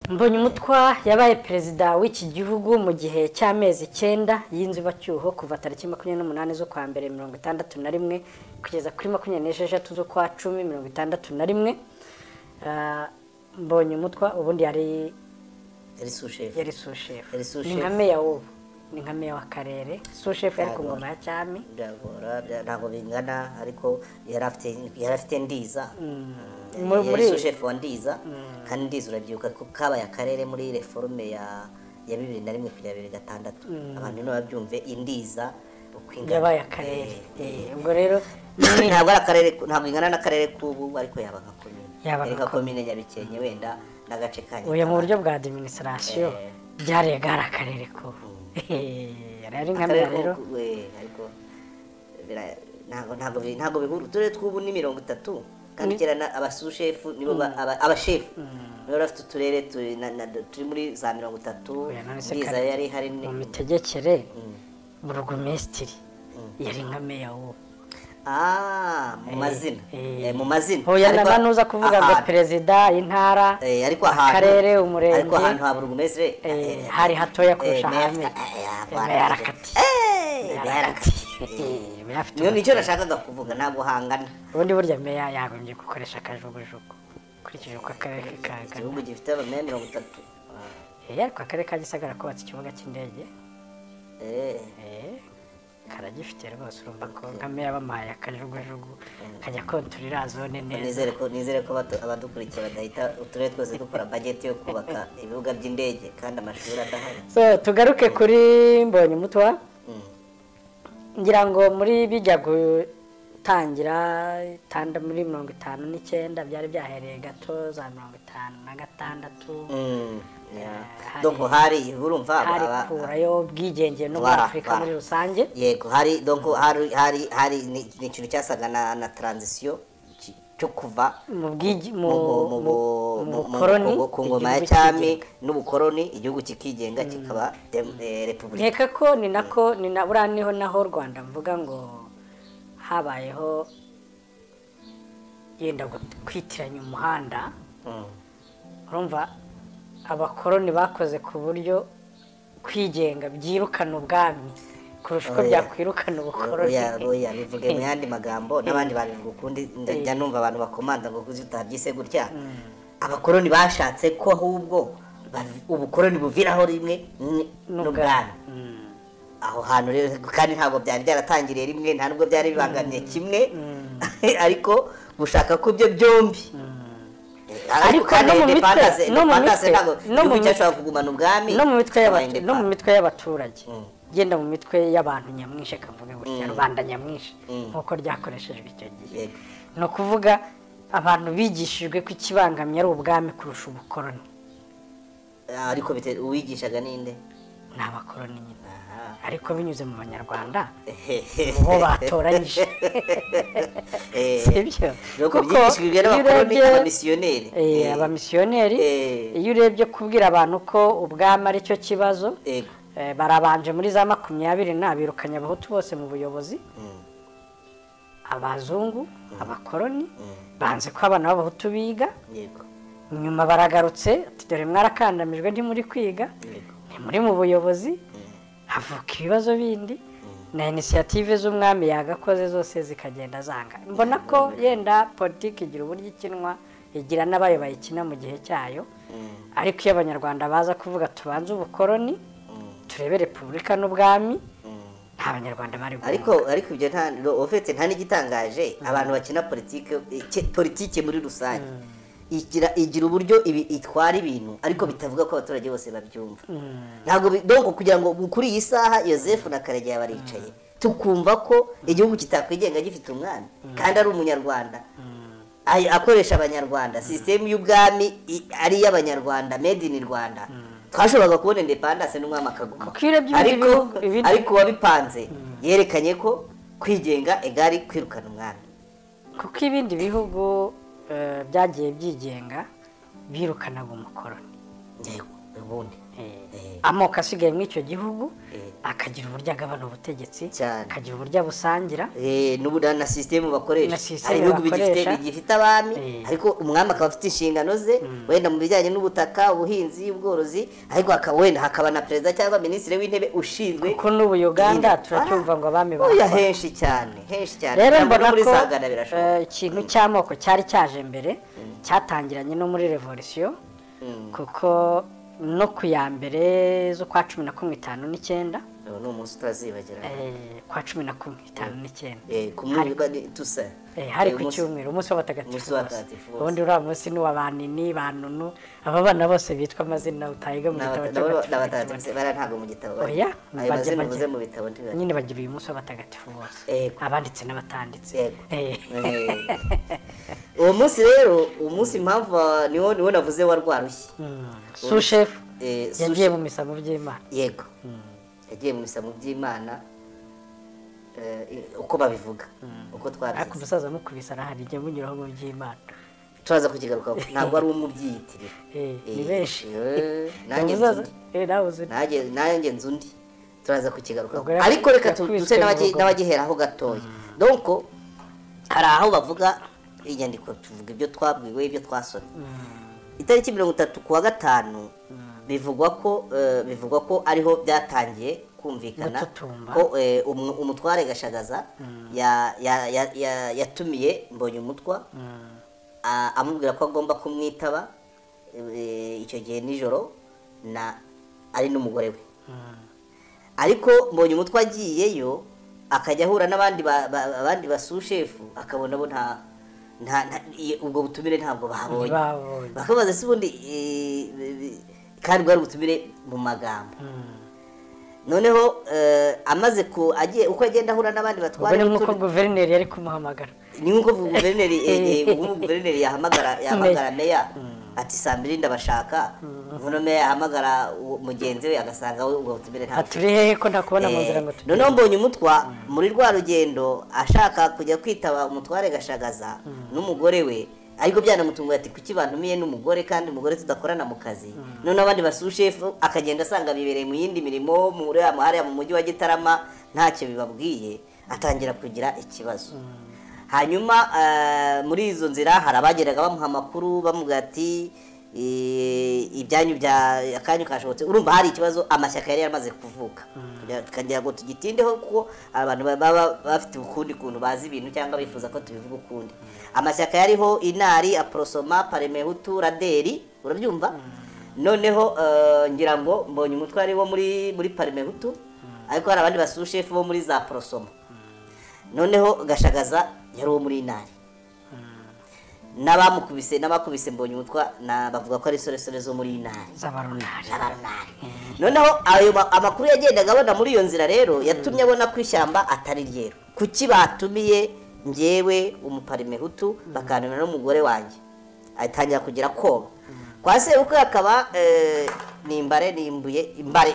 Mbonyumutwa yabaye perezida w'iki gihugu mu gihe cy'amezi 9 y'inzibacyuho, kuva tariki 28 z'ukwa mbere 61 kugeza kuri 26 z'ukwa 10 61. Mbonyumutwa ubundi yari sous-chef. Yari sous-chef. Yari sous-chef. Ni nka meya w'ubu, ni nka meya w'akarere. Sous-chef yari ku ngoma ya cyami. Byagora, ntabwo bingana, ariko yari afite Ndiza. Muri sous-chef wa Ndiza, kandi Ndiza urabyibuka ko kabaye akarere muri reforme ya 2001 kugera 2006. Abantu nibo babyumve, Indiza uko ingana yabaye akarere. Ubwo rero ntabwo ari akarere, ntabwo ingana n'akarere k'ubu, ariko yaba nka komine. Yaba nka komine Nyabikenke wenda n'agace ka Oya, mu buryo bwa administration byarega ari akarere k'ubu. Yari nka meya rero. Ariko ntabwo bihura. Uturere tw'ubu ni 30, kandi kera abasushefu nibo abashefu nibo bafite uturere turi muri za 30. Ndiza yari hari mu mitegekere burugumesitiri yari nka meya w'ubu. Mu mazina. Mu mazina. Oya, nabanuza kuvuga ngo perezida intara, ariko ahantu akarere, umurenge, ariko ahantu ha burugumesitiri hari hatoya kurusha ahandi. Meya nicyo nashakaga kuvuga, ntabwo hangana. Ubundi burya meya yagombye gukoresha akajugujugu ukurikije uko akarere kangana. Igihugu gifite abameya 30. Ariko akarere ka Gisagara kubatse ikibuga cy'indege. Karagifite rwose, urumva ko nka meya bamuhaye akajugujugu kajya kontorera zone neza. Nizere ko abadukurikiye badahita uturere twose dukora budget yo kubaka ibibuga by'indege kandi amashuri adahari. So tugaruke kuri Mbonyumutwa. Ngira ngo muri bijya gutangira tanda muri 59 byari byahereye gato za 56. Donc hari urumva hari kurayo bwigenge no muri Afrika muri rusange. Yego, hari donc hari ni ikintu cyasaga na transition cyo kuva mu bukoroni ku ngoma ya cyami n'ubukoroni, igihugu kikigenga kikaba repubulika. Nkeka ko ni nako ni na buriya niho naho Rwanda mvuga ngo habayeho yenda kwitiranya umuhanda. Urumva abakoroni bakoze ku buryo kwigenga byirukana ubwami kurusha uko byakwirukana ubukoroni. Oya, bivuge mu yandi magambo n'abandi babivuga ukundi. Njya numva abantu bakomanda ngo kuzi utabyise gutya. Abakoroni bashatse ko ahubwo ubukoroni buviraho rimwe n'ubwami. Aho hantu rero kandi ntabwo byari byaratangiriye rimwe, nta nubwo byari bibangamye kimwe, ariko gushaka ko ibyo byombi. Ariko no mu mitwe y'abaturage, genda mu mitwe y'abantu nyamwinshi, kavuga gutya rubanda nyamwinshi nkuko ryakoreshejwe icyo gihe. No kuvuga abantu bigishijwe ko ikibangamye ari ubwami kurusha ubukoroni. Ariko uwigishaga ninde? Ni abakoroni nyine, ariko binyuze mu banyarwanda bo batoranyije. Sibyo? Kuko byigishijwe n'abakoroni, abamisiyoneri. Abamisiyoneri. Iyo urebye kubwira abantu ko ubwami ari cyo kibazo, barabanje muri za 20 nabirukanye abahutu bose mu buyobozi, abazungu, abakoroni banze ko abana b'abahutu biga. Nyuma baragarutse ati dore mwarakandamijwe ntimuri kwiga, ntimuri mu buyobozi, havuka ibibazo bindi na initiative z'umwami yagakoze zose zikagenda zanga. Mbona ko yenda politiki igira uburyo ikinwa, igira n'abayo bayikina mu gihe cyayo. Ariko iyo abanyarwanda baza kuvuga tubanze ubukoroni turebe repubulika n'ubwami, nta banyarwanda bari guhunga. Ariko ibyo nta ofete nta n'igitangaje. Abantu bakina politike muri rusange igira uburyo itwara ibintu, ariko bitavuga ko abaturage bose babyumva. Ntabwo donc kugira ngo kuri iyi saha Yozefu na Karegeya baricaye tukumva ko igihugu kitakwigenga gifite umwami kandi ari umunyarwanda, akoresha abanyarwanda, system y'ubwami ari iy'abanyarwanda, made in Rwanda. Twashoboraga kubona independence n'umwami akaguma, ariko wabipanze yerekanye ko kwigenga egari kwirukana umwami. Kuko ibindi bihugu byagiye byigenga birukanaga umukoroni. Yego, ubundi amoko asigaye muri icyo gihugu Akagira uburyo agabana ubutegetsi, akagira uburyo abusangira, na system bakoresha. Hari ibihugu bigifite abami, ariko umwami akaba afite inshingano ze wenda mu bijyanye n'ubutaka, ubuhinzi, ubworozi, ariko wenda hakaba na perezida cyangwa minisitiri w'intebe ushinzwe. Kuko n'ubu Uganda turacyumva ngo abami bakora henshi cyane, henshi cyane. Rero mbona ko ikintu cy'amoko cyari cyaje mbere, cyatangiranye no muri revolution, kuko no ku ya mbere z'ukwa 11 59, ni umunsi utazibagira, kwa 11 59, hari ku cyumweru, umunsi w'abatagatifu. Ubundi uriya munsi ni uwa banini, banunu, aba bana bose bitwa amazina utayiga mu gitabo cy'abatagatifu. Ntabwo mu gitabo, oya, ayo mazina uvuze mu bitabo nyine bagira uyu munsi w'abatagatifu bose, abanditse n'abatanditse. Uwo munsi rero, uwo munsi impamvu niwo navuze wa Rwarushyi, sushefu yagiye mu misa mu by'Imana. Yego, yagiye mu misa mu by'Imana, uko babivuga, uko twabizi. Ariko umusaza amukubise arahari, igihe munyuraho mu by'Imana turaza kukigarukaho, ntabwo ari umubyiyitirira, ni benshi. Nanjye nzi undi, turaza kukigarukaho, ariko reka duse n'abagiheraho gatoya. Donc hari aho bavuga inyandiko, tuvuga ibyo twabwiwe, ibyo twasomye. Itariki 30 kuwa 5 bivugwa ko ariho byatangiye kumvikana ko umutware Gashagaza yatumiye Mbonyumutwa, amubwira ko agomba kumwitaba icyo gihe nijoro, na ari n'umugore we. Ariko Mbonyumutwa agiyeyo akajya ahura n'abandi abandi basushefu, akabona bo nta ubwo butumire ntabwo babonye. Bakabaza se ubundi, kandi bwari ubutumire mu magambo. Noneho amaze ku agiye uko agenda ahura n'abandi batwara, ni nkuko guverineri yari kumuhamagara, ni nkuko guverineri yahamagara meya ati saa 2 ndabashaka, noneho meya yahamagara mugenzi we agasanga we ubwo butumire ntabwo turi hehe ko ntakubona mu nzira ngo tugende. Noneho Mbonyumutwa muri rwa rugendo ashaka kujya kwitaba umutware Gashagaza n'umugore we, ariko byanamutunguye ati kuki bantumiye n'umugore kandi umugore tudakorana mu kazi. Noneho abandi basushefu akagenda asanga bibereye mu yindi mirimo muri hariya mu mujyi wa Gitarama, ntacyo bibabwiye, atangira kugira ikibazo. Hanyuma muri izo nzira hari abageraga bamuha amakuru, bamubwira ati ibyanyu bya akanyu kashobotse. Urumva hari ikibazo, amashyaka yari yaramaze kuvuka, tukagira ngo tugitindeho kuko abantu baba bafite ukundi kuntu bazi ibintu cyangwa bifuza ko tubivuga ukundi. Amashyaka yariho Inari, Aprosoma, Paremehutu, Raderi, urabyumva. Noneho ngira ngo Mbonyumutwa ari wo muri Paremehutu, ariko hari abandi basushefu bo muri za Prosoma. Noneho Gashagaza yari uwo muri Inari. N'abamukubise n'abakubise Mbonyumutwa na bavuga ko ari soresore zo muri Inari, z'abarunari. Noneho ayo amakuru yagendaga abona muri iyo nzira rero yatumye abona ko ishyamba atari ryeru. Kuki batumiye njyewe umuparimehutu bakantumira n'umugore wanjye? Atangira kugira koba. Kwa sebukwe akaba ni imbare, ni imbuye, imbare,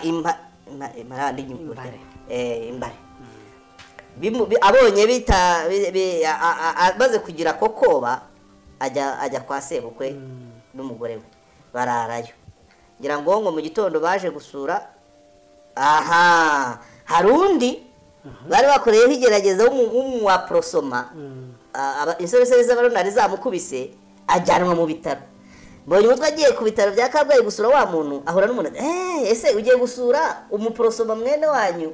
imbare. Abonye bita amaze kugira kokoba ajya kwa sebukwe n'umugore we, bararayo. Ngira ngo mu gitondo baje gusura, aha hari undi bari bakoreyeho igerageza w'umwa Prosoma, insoresore z'abarunari zamukubise, ajyanwa mu bitaro. Mbonyumutwa agiye ku bitaro bya Kabgayi gusura wa muntu, ahura n'umuntu, ese ugiye gusura umuprosoma mwene wanyu?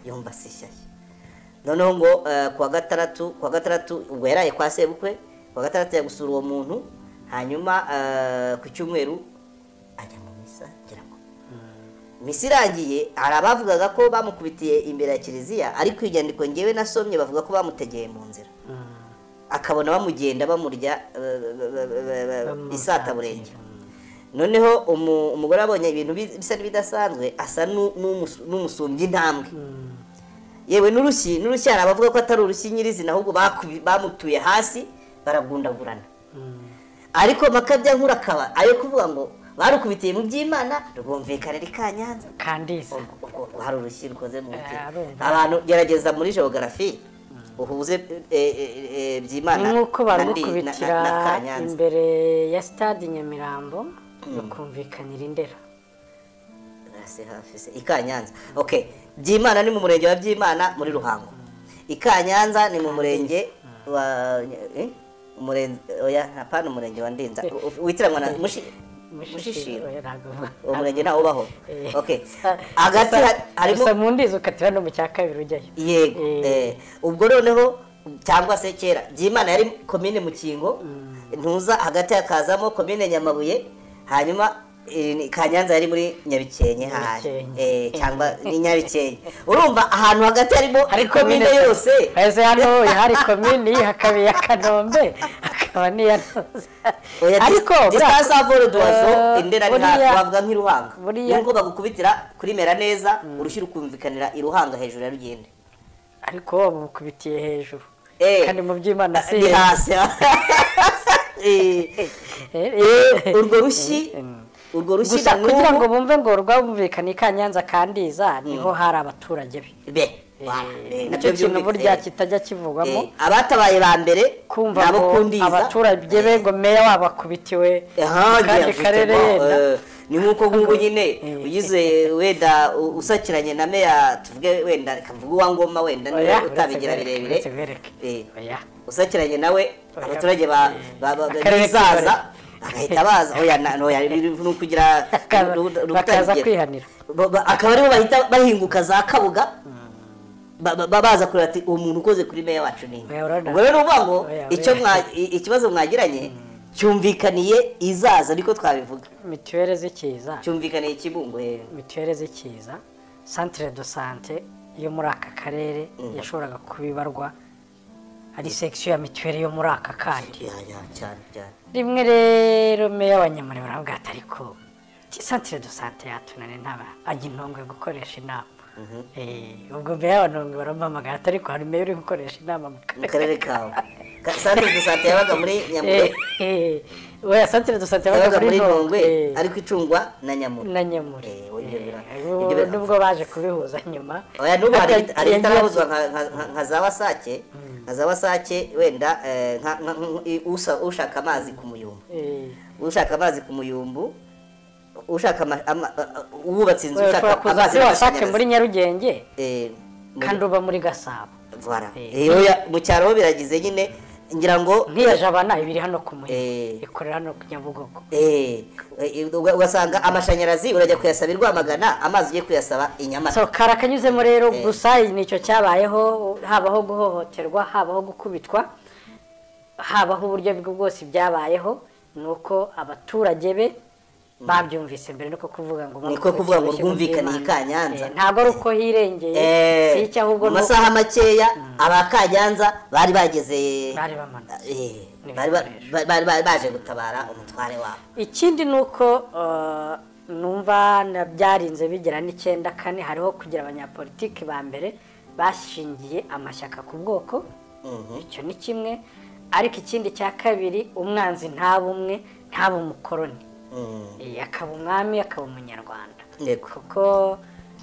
Yumva si shyashya. Noneho ngo kuwa gatandatu ubwo yaraye kwa sebukwe, kuwa gatandatu ya gusura uwo muntu, hanyuma ku cyumweru ajya mu misa. Ngira ngo misa irangiye, hari abavugaga ko bamukubitiye imbere ya kiliziya, ariko inyandiko ngewe nasomye bavuga ko bamutegeye mu nzira, akabona bamugenda bamurya isataburenge. Noneho umugore abonye ibintu bisa n'ibidasanzwe, asa n'umusumbyi intambwe, yewe n'urushyi hari abavuga ko atari urushyi nyirizina, ahubwo bamutuye hasi baragundagurana. Ariko makabya nkura akaba ayo kuvuga ngo barukubitiye mu by'Imana rwumvikana rikanyanza kandiza, ubwo hari urushyi rukoze mu biti. Abantu gerageza muri geography uhuze by'Imana nkuko barukubitira imbere ya stade Nyamirambo rukumvikanira Indera. Se hafi se Ikanyanza. Okay, Byimana ni mu murenge wa Byimana muri Ruhango. Ikanyanza ni mu murenge wa umurenge, oya hapana, umurenge wa Ndinza witiranwa na Mushishiro. Uwo murenge ntawo ubaho. Okay, hagati harimo gusa mu Ndiza ukatira no mu cya kabiri ujyayo. Yego. Ubwo noneho cyangwa se kera Byimana yari komine Mukingo, ntuza hagati hakazamo komine Nyamabuye, hanyuma Kanyanza yari muri Nyabikenke haje, cyangwa ni Nyabikenke. Urumva ahantu hagati harimo komine yose. Ese hano hari komine hakaba iya Kanombe hakaba n'iya Ntuza. Ariko distance à vol d'oiseau Indera ni hafi, wavuga nk'iruhanga nubwo bagukubitira kuri mera neza urushyi rukumvikanira iruhanga hejuru ya Rugende, ariko babukubitiye hejuru kandi mu Byimana si hasi. Urwo rushyi, urwo rushyi gusa kugira ngo bumve ngo rwumvikane Ikanyanza Kandiza niho hari abaturage be. Nicyo kintu burya kitajya kivugwamo. Abatabaye ba mbere kumva ngo abaturage be ngo meya wabo akubitiwe kandi karere yenda ni nkuko nkungu nyine ugize wenda usakiranye na meya, tuvuge wenda kavuga uwa Ngoma wenda utabigira birebire, usakiranye nawe abaturage ba bizaza bagahita baza. Oya oya nukugira bakaza kwihanira, akaba aribo bahita bahinguka za Kabuga baza kureba ati uwo muntu ukoze kuri meya wacu ni. Ubwo rero uvuga ngo icyo ikibazo mwagiranye cyumvikaniye Izaza, niko twabivuga. Mituweli z'ikiza cyumvikaniye Kibungo. Mituweli z'ikiza, centre de santé yo muri aka karere yashoboraga kubibarwa ari section ya mituweli yo muri aka kandi. Cyane cyane. Rimwe rero meya wa Nyamure baravuga ati ariko centre de santé yatunane ntaba ajya Intongwe gukoresha inama. Ubwo meya wa Ntongwe barampamagara ati ariko hari meya uri gukoresha inama mu karere kawe. Centre de santé yabaga muri Nyamure. Oya, centre de santé yabaga muri Ntongwe ariko icungwa na Nyamure. Na Nyamure. Nubwo baje kubihuza nyuma. Oya nubu hari itarahuzwa nka za Wasake, nka za Wasake wenda ushaka amazi ku Muyumbu. Ushaka amazi ku Muyumbu, ushaka uwubatse inzu ushaka amazi Wasake muri Nyarugenge. Kandi uba muri Gasabo. Voilà. Oya mu cyaro biragize nyine ngira ngo nk'iya Jabana ibiri hano ku Muhima ikorera hano ku Nyabugogo. Ugasanga amashanyarazi urajya kuyasaba i Rwamagana, amazi ugiye kuyasaba i Nyamata. So karakanyuzemo rero gusa nicyo cyabayeho, habaho guhohoterwa, habaho gukubitwa, habaho uburyo bwose byabayeho, nuko abaturage be babyumvise mbere nuko kuvuga ngo niko kuvuga ngo rwumvikane Ikanyanza. Ntabwo ari uko hirengeye, si icyo ahubwo mu masaha makeya abakanyanza bari bageze, bari bamanutse, bari baje gutabara umutware wabo. Ikindi nuko numva byarinze bigera 94 hariho kugira abanyapolitiki ba mbere bashingiye amashyaka ku bwoko. Icyo ni kimwe, ariko ikindi cya kabiri umwanzi ntabumwe ntaba umukoroni. Akaba umwami akaba umunyarwanda. Kuko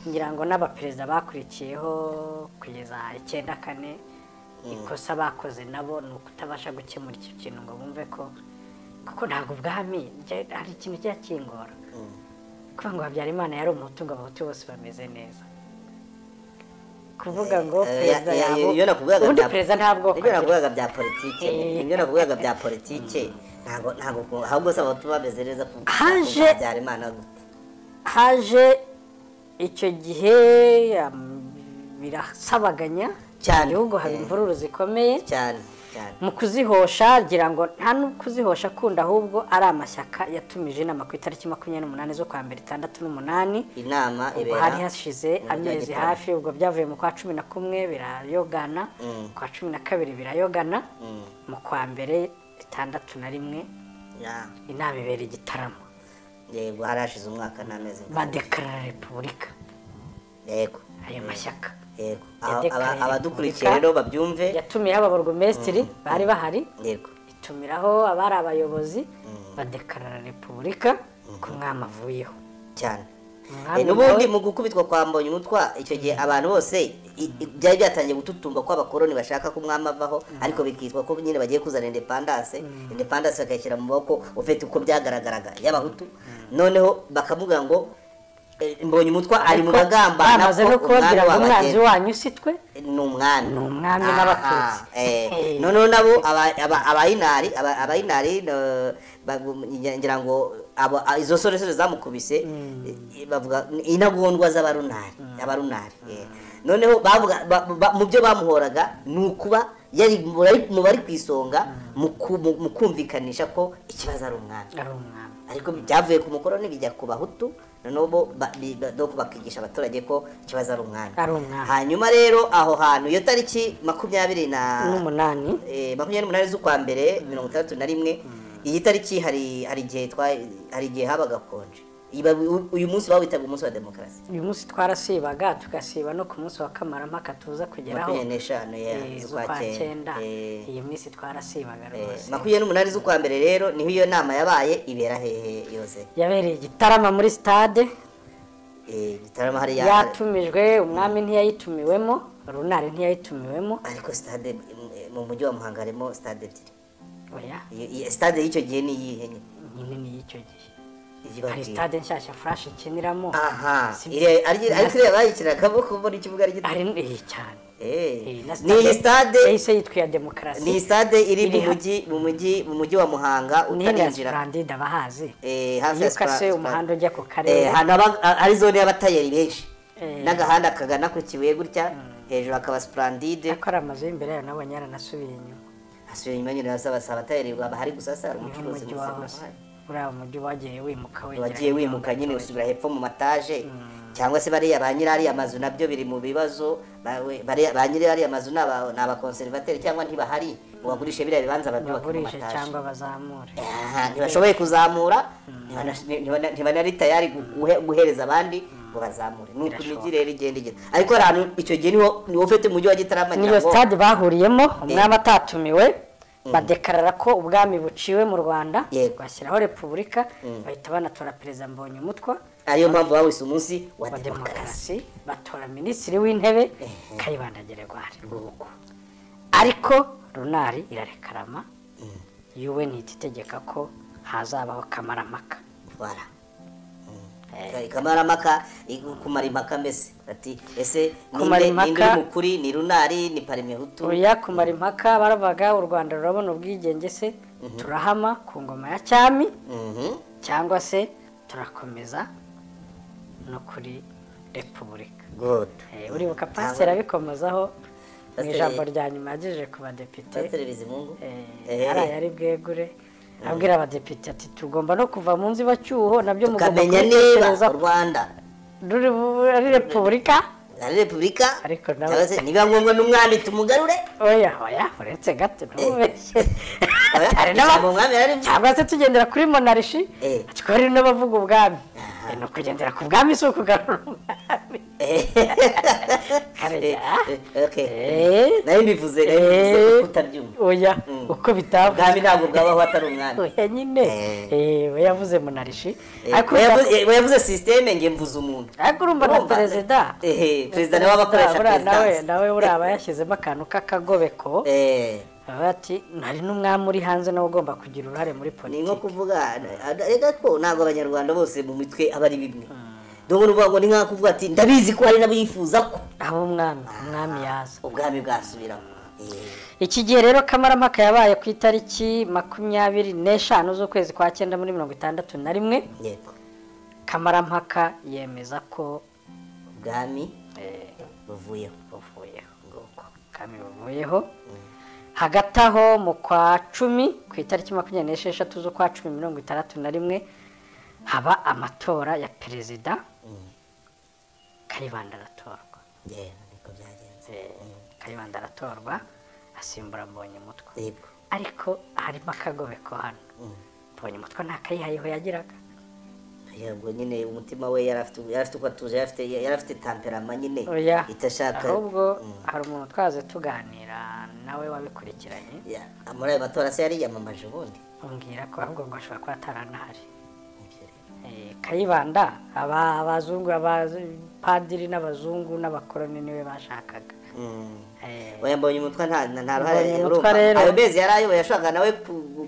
ngira ngo n'abaperezida bakurikiyeho kugeza 94 ikosa bakoze nabo ni ukutabasha gukemura icyo kintu ngo bumve ko kuko ntabwo ubwami hari ikintu cyakingora. Kuvuga ngo Habyarimana yari umuhutu ngo abahutu bose bameze neza. Kuvuga ngo perezida yabo ubundi perezida ntabwo ibyo nakuvugaga bya politike, ibyo nakuvugaga bya politike ntabwo ntabwo ahubwo se abahutu bameze neza Habyarimana gute. Haje icyo gihe birasabaganya cyane, igihugu haba imvururu zikomeye cyane cyane. Mu kuzihosha ngira ngo nta no kuzihosha kunda, ahubwo ari amashyaka yatumije inama ku itariki 28 z'ukwa mbere 68. Inama ibera hari hashize amezi hafi, ubwo byavuye mu kwa 11 birayogana, kwa 12 birayogana, mu kwa mbere 61 inama ibera Igitaramo. Yego, harashize umwaka n'amezi. Badekarara repubulika. Yego, ayo mashyaka. Yego, abadukurikiye rero babyumve. Yatumiye ababurugumesitiri bari bahari. Yego, itumiraho abari abayobozi, badekarara repubulika ku mwami avuyeho cyane. N'ubundi mu gukubitwa kwa Mbonyumutwa icyo gihe abantu bose byari byatangiye gututumba ko abakoroni bashaka ko umwami avaho, ariko bikitwa ko nyine bagiye kuzana independence, independence bakayishyira mu maboko ufite uko byagaragaraga y'abahutu. Noneho bakavuga ngo Mbonye umutwa ari mu bagamba bamaze no kubabwira ngo umwanzi wanyu si twe, ni umwami, ni umwami n'abatutsi. Noneho nabo abayinari ngira ngo izo soresore zamukubise bavuga intagondwa z'abarunari, abarunari. Noneho bavuga mu byo bamuhoraga ni ukuba yari mu bari ku isonga mu kumvikanisha ko ikibazo ari umwami, ariko byavuye ku mukoroni bijya ku bahutu. Noneho bo bakigisha abaturage ko ikibazo ari umwami. Hanyuma rero aho hantu iyo tariki 28 z'ukwa mbere 1961, iyi tariki hari igihe habaga konje. Uyu munsi bawitaga umunsi wa demokarasi. Uyu munsi twarasibaga, tugasiba no ku munsi wa Kamarampaka tuza kugeraho 25 z'ukwa cyenda. Iyi minsi twarasibaga rwose. 28 z'ukwa mbere rero niho iyo nama yabaye. Ibera hehe yoze? Yabereye Gitarama muri stade. Gitarama hari yatumijwe, umwami ntiyayitumiwemo, Runari ntiyayitumiwemo. Ariko stade mu mujyi wa Muhanga harimo stade ebyiri. Oya, stade y'icyo gihe ni iyihe nyine? Ni y'icyo gihe hari stade nshyashya Flash ikiniramo. Aha, ariko iriya bayikiniragamo kubona ikibuga ari gito ari cyane. Ni stade yahise yitwa iya demokarasi. Ni stade iri mu mujyi wa Muhanga utarinjira. Splendide abahazi. Hafi ya Splendide umuhanda ujya ku karere. Hano ari zone y'abatayeri benshi. N'agahanda kagana ku Kibuye gutya, hejuru akaba Splendide. Akora amazu y'imbere yayo nabonye yaranasubiye inyuma. Asubiye inyuma nyine abatayeri bahari gusa sara umucuruzi muzima. Uriya mujyi wagiye wimuka, wagiye wimuka nyine usubira hepfo mu mataje, cyangwa se bariya ba nyiri ariya mazu nabyo biri mu bibazo. Ba nyiri ariya mazu ni abakonservateri cyangwa ntibahari ngo bagurishe biriya bibanza babyubake mu mataje cyangwa bazamure. Ntibashoboye kuzamura, ntibanari tayari guhereza abandi ngo bazamure. Nuko imijyi rero igenda igenda. Ariko ahantu icyo gihe niho ufite umujyi wa Gitarama, niyo stade bahuriyemo, umwami atatumiwe. Badekarara ko ubwami buciwe mu Rwanda, bashyiraho repubulika, bahita banatora perezida Mbonye Umutwa. Ariyo mpamvu bawise umunsi wa demokarasi. Batora minisitiri w'intebe Kayibanda Gregoire. Ariko Runari irarekarama, UN itegeka ko hazabaho kamarampaka. Kamarampaka kumara impaka mbese ati ese ninde mukuri, ni Runari ni Parmehutu? Oya, kumara impaka baravuga u Rwanda rurabona ubwigenge se turahama ku ngoma ya cyami cyangwa se turakomeza no kuri repubulika. Good. Uribuka pasiteri abikomozaho mu ijambo rya nyuma yagejeje ku badepite. Pasiteri Bizimungu yari bwegure abwira abadepite ati tugomba no kuva mu nzibacyuho nabyo mugomba kumenya niba u Rwanda ari repubulika, ari repubulika, ariko nawe niba ngombwa n'umwami tumugarure. Oya oya, uretse gato ntubeshye. Cyangwa se tugendera kuri monarchi, twari n'abavuga ubwami. No kugendera ku bwami si ukugarura umwami. Okay. Nayo mbivuze kutabyumva. Oya, uko bitavuze. Ubwami ntabwo bwabaho atari umwami. Oya nyine. We yavuze monarchi. Ariko we yavuze systeme, nge mvuze umuntu. Ariko urumva na perezida. Perezida nawe abakoresha presidence. Nawe uraba yashyizemo akantu k'akagobeko. Bati hari n'umwami uri hanze nawe ugomba kugira uruhare muri politiki. Ni nko kuvuga reka ko ntabwo abanyarwanda bose mu mitwe aba ari bimwe. Dore uvuga ngo ni nka kuvuga ati ndabizi ko hari n'abifuza ko abo umwami yaza ubwami bwasubiraho. Iki gihe rero kamarampaka yabaye ku itariki 25 z'ukwezi kwa 9 muri 1961. Yego. Kamarampaka yemeza ko ubwami buvuyeho. Ubwami buvuyeho. Hagati aho mu kwa 10 ku itariki 26 z'ukwa 10 1961 haba amatora ya perezida. Kayibanda aratorwa. Niko byagenze. Kayibanda aratorwa asimbura Mbonye Umutwa. Ariko harimo akagobeko hano. Mbonye Umutwa nta kayihayeho yagiraga. Yego nyine umutima we yari afite uko atuje, yari afite temperament nyine itashaka. Ahubwo hari umuntu twaze tuganira nawe wabikurikiranye. Muri ayo matora se yari yamamaje ubundi. Umbwira ko ahubwo ngo ashobora kuba ataranahari. Kayibanda abazungu, abapadiri n'abazungu n'abakoroni niwe bashakaga. Oya, Mbonye Umutwa nta ruhare, ayo mezi yari ayoboye yashakaga nawe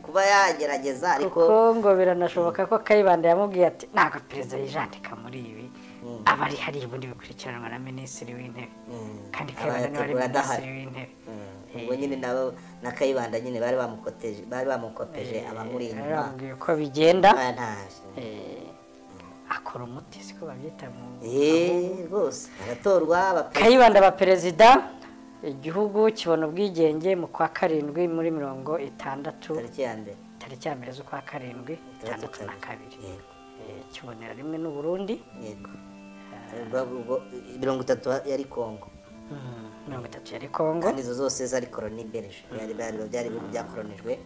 kuba yagerageza, ariko kuko ngo biranashoboka ko Kayibanda yamubwiye ati ntabwo perezida yijandika muri ibi, aba ari hariya ubundi bikurikiranwa na minisitiri w'intebe, kandi Kayibanda niwe ari minisitiri w'intebe. Ubwo nyine nabo na Kayibanda nyine bari bamukoteje, bari bamukopeje abamuri inyuma, bamubwiye uko bigenda, akora umuti siko babyita mu rwose aratorwa. Kayibanda aba perezida, igihugu kibona ubwigenge mu kwa karindwi muri 60, tariki ya mbere z'ukwa karindwi 62, kibonera rimwe n'u Burundi. Yego, 30 yari Kongo, 30 yari Kongo, kandi izo zose zari koloni belge, byari ibihugu byakolonijwe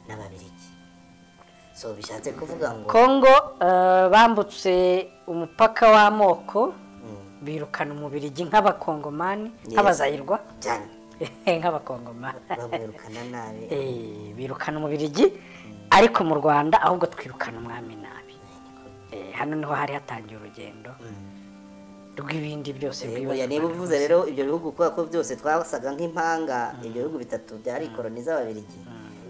n'Ababiligi. So bishatse kuvuga ngo Kongo bambutse umupaka w'amoko, birukana umubirigi nk'abakongomani, nk'abazayirwa cyane, nk'abakongomani bamwirukana nabi, birukana umubirigi, ariko mu Rwanda ahubwo twirukana umwami nabi. Hano niho hari hatangiye urugendo rw'ibindi byose. Niba uvuze rero ibyo bihugu kubera ko byose twasaga nk'impanga, ibyo bihugu bitatu byari koloni z'Ababiligi.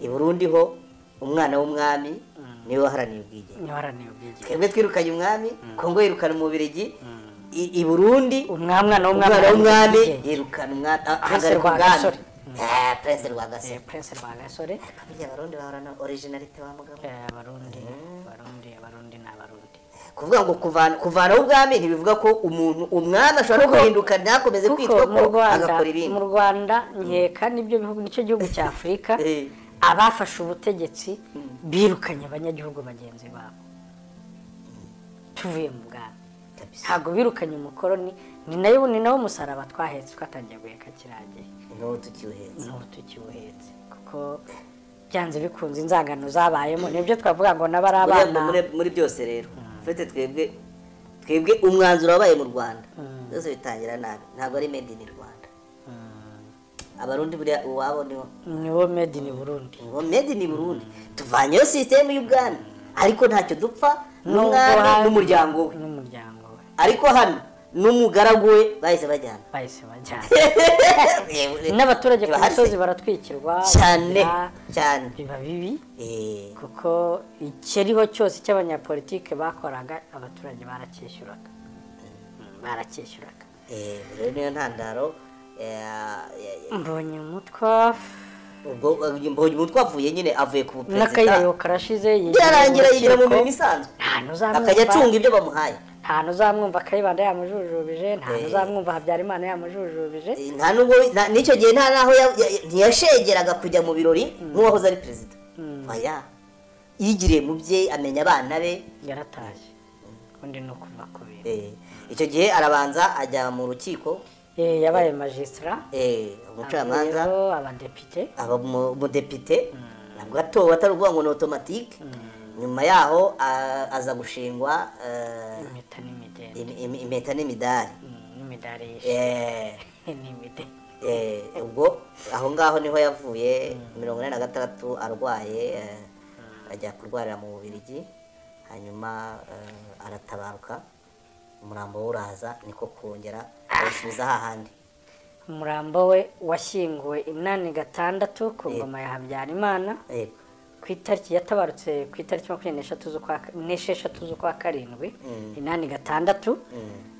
I Burundi ho umwana w'umwami niwe waharaniye ubwigenge, twebwe twirukanye umwami, Kongo yirukana umubirigi, i Burundi umwana w'umwami yirukana umwami, ahagarika ubwami. Prince Rwagasore, Prince Rwagasore. Burya Abarundi bahorana originalite wa mugabo. Abarundi, Abarundi, Abarundi ni Abarundi. Kuvuga ngo kuvanaho ubwami ntibivuga ko umuntu umwami ashobora no guhinduka ntakomeze kwitwa ko agakora ibindi. Mu Rwanda nkeka nibyo bihugu, nicyo gihugu cya Afurika abafashe ubutegetsi birukanye abanyagihugu bagenzi babo tuvuye mu bwami, ntabwo birukanye umukoroni. Ni nawo musaraba twahetse, twatangiye guheka kiragiye, n'ubu tukiwuhetse, kuko byanze bikunze inzangano zabayemo, nibyo twavuga ngo n'abari abana muri byose. Rero ufite twebwe umwanzuro wabaye mu Rwanda byose bitangira nabi, ntabwo ari made in Rwanda. Abarundi buriya uwabo niwo made in Burundi, niwo made in Burundi. Tuvanyeyo sisitemu y'ubwami, ariko ntacyo dupfa n'umwami n'umuryango we, ariko hano n'umugaragu we bahise bajyana, n'abaturage ku misozi baratwikirwa cyane cyane, biba bibi, kuko ikiriho cyose cy'abanyapolitike bakoraga abaturage baracyishyuraga, baracyishyuraga. Rero niyo ntandaro. Mbonye Umutwa, ubwo Mbonye Umutwa avuye nyine, avuye ku perezida, n'akayiyo karashize, yarangira yigira mu mirimo isanzwe, akajya acunga ibyo bamuhaye. Nta n'uzamwumva Kayibanda yamujujubije, nta n'uzamwumva Habyarimana yamujujubije, nta nubwo n'icyo gihe nta naho ntiyashegeraga kujya mu birori nk'uwahoze ari perezida. Oya, yigiriye mu bye, amenya abana be, yaratashye. Undi no kuva ku bintu. Icyo gihe arabanza ajya mu rukiko, yabaye magistrat, umucamanza, abadepite, aba umudepite, ntabwo atowe atari ukuvuga ngo ni automatique. Nyuma yaho aza gushingwa impeta n'imidari, ubwo aho ngaho niho yavuye 46 arwaye, ajya kurwarira mu Bubiligi, hanyuma aratabaruka, umurambo we uraza, niko kongera awusubiza hahandi. Umurambo we washyinguwe 86 ku ngoma ya Habyarimana. Ku itariki yatabarutse ku itariki 26 z'ukwa karindwi 86,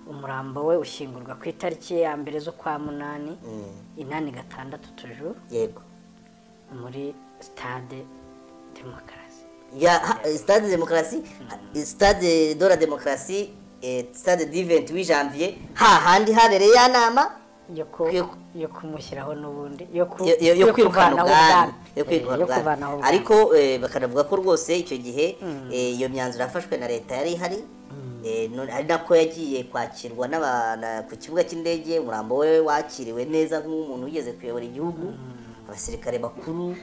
umurambo we ushyingurwa ku itariki ya 1 z'ukwa munani 86 tujuru. Yego, muri stade Demokarasi, ya stade Demokarasi, stade de la Demokarasi, stade du 28 janvier, hahandi habereye ya nama yo kumushyiraho n'ubundi yo kwirukana ubwami, yo kwirukana ubwami. Ariko bakanavuga ko rwose icyo gihe iyo myanzuro yafashwe na leta yari ihari, ari nako yagiye kwakirwa ku kibuga cy'indege. Umurambo we wakiriwe neza nk'umuntu wigeze kuyobora igihugu, abasirikare bakuru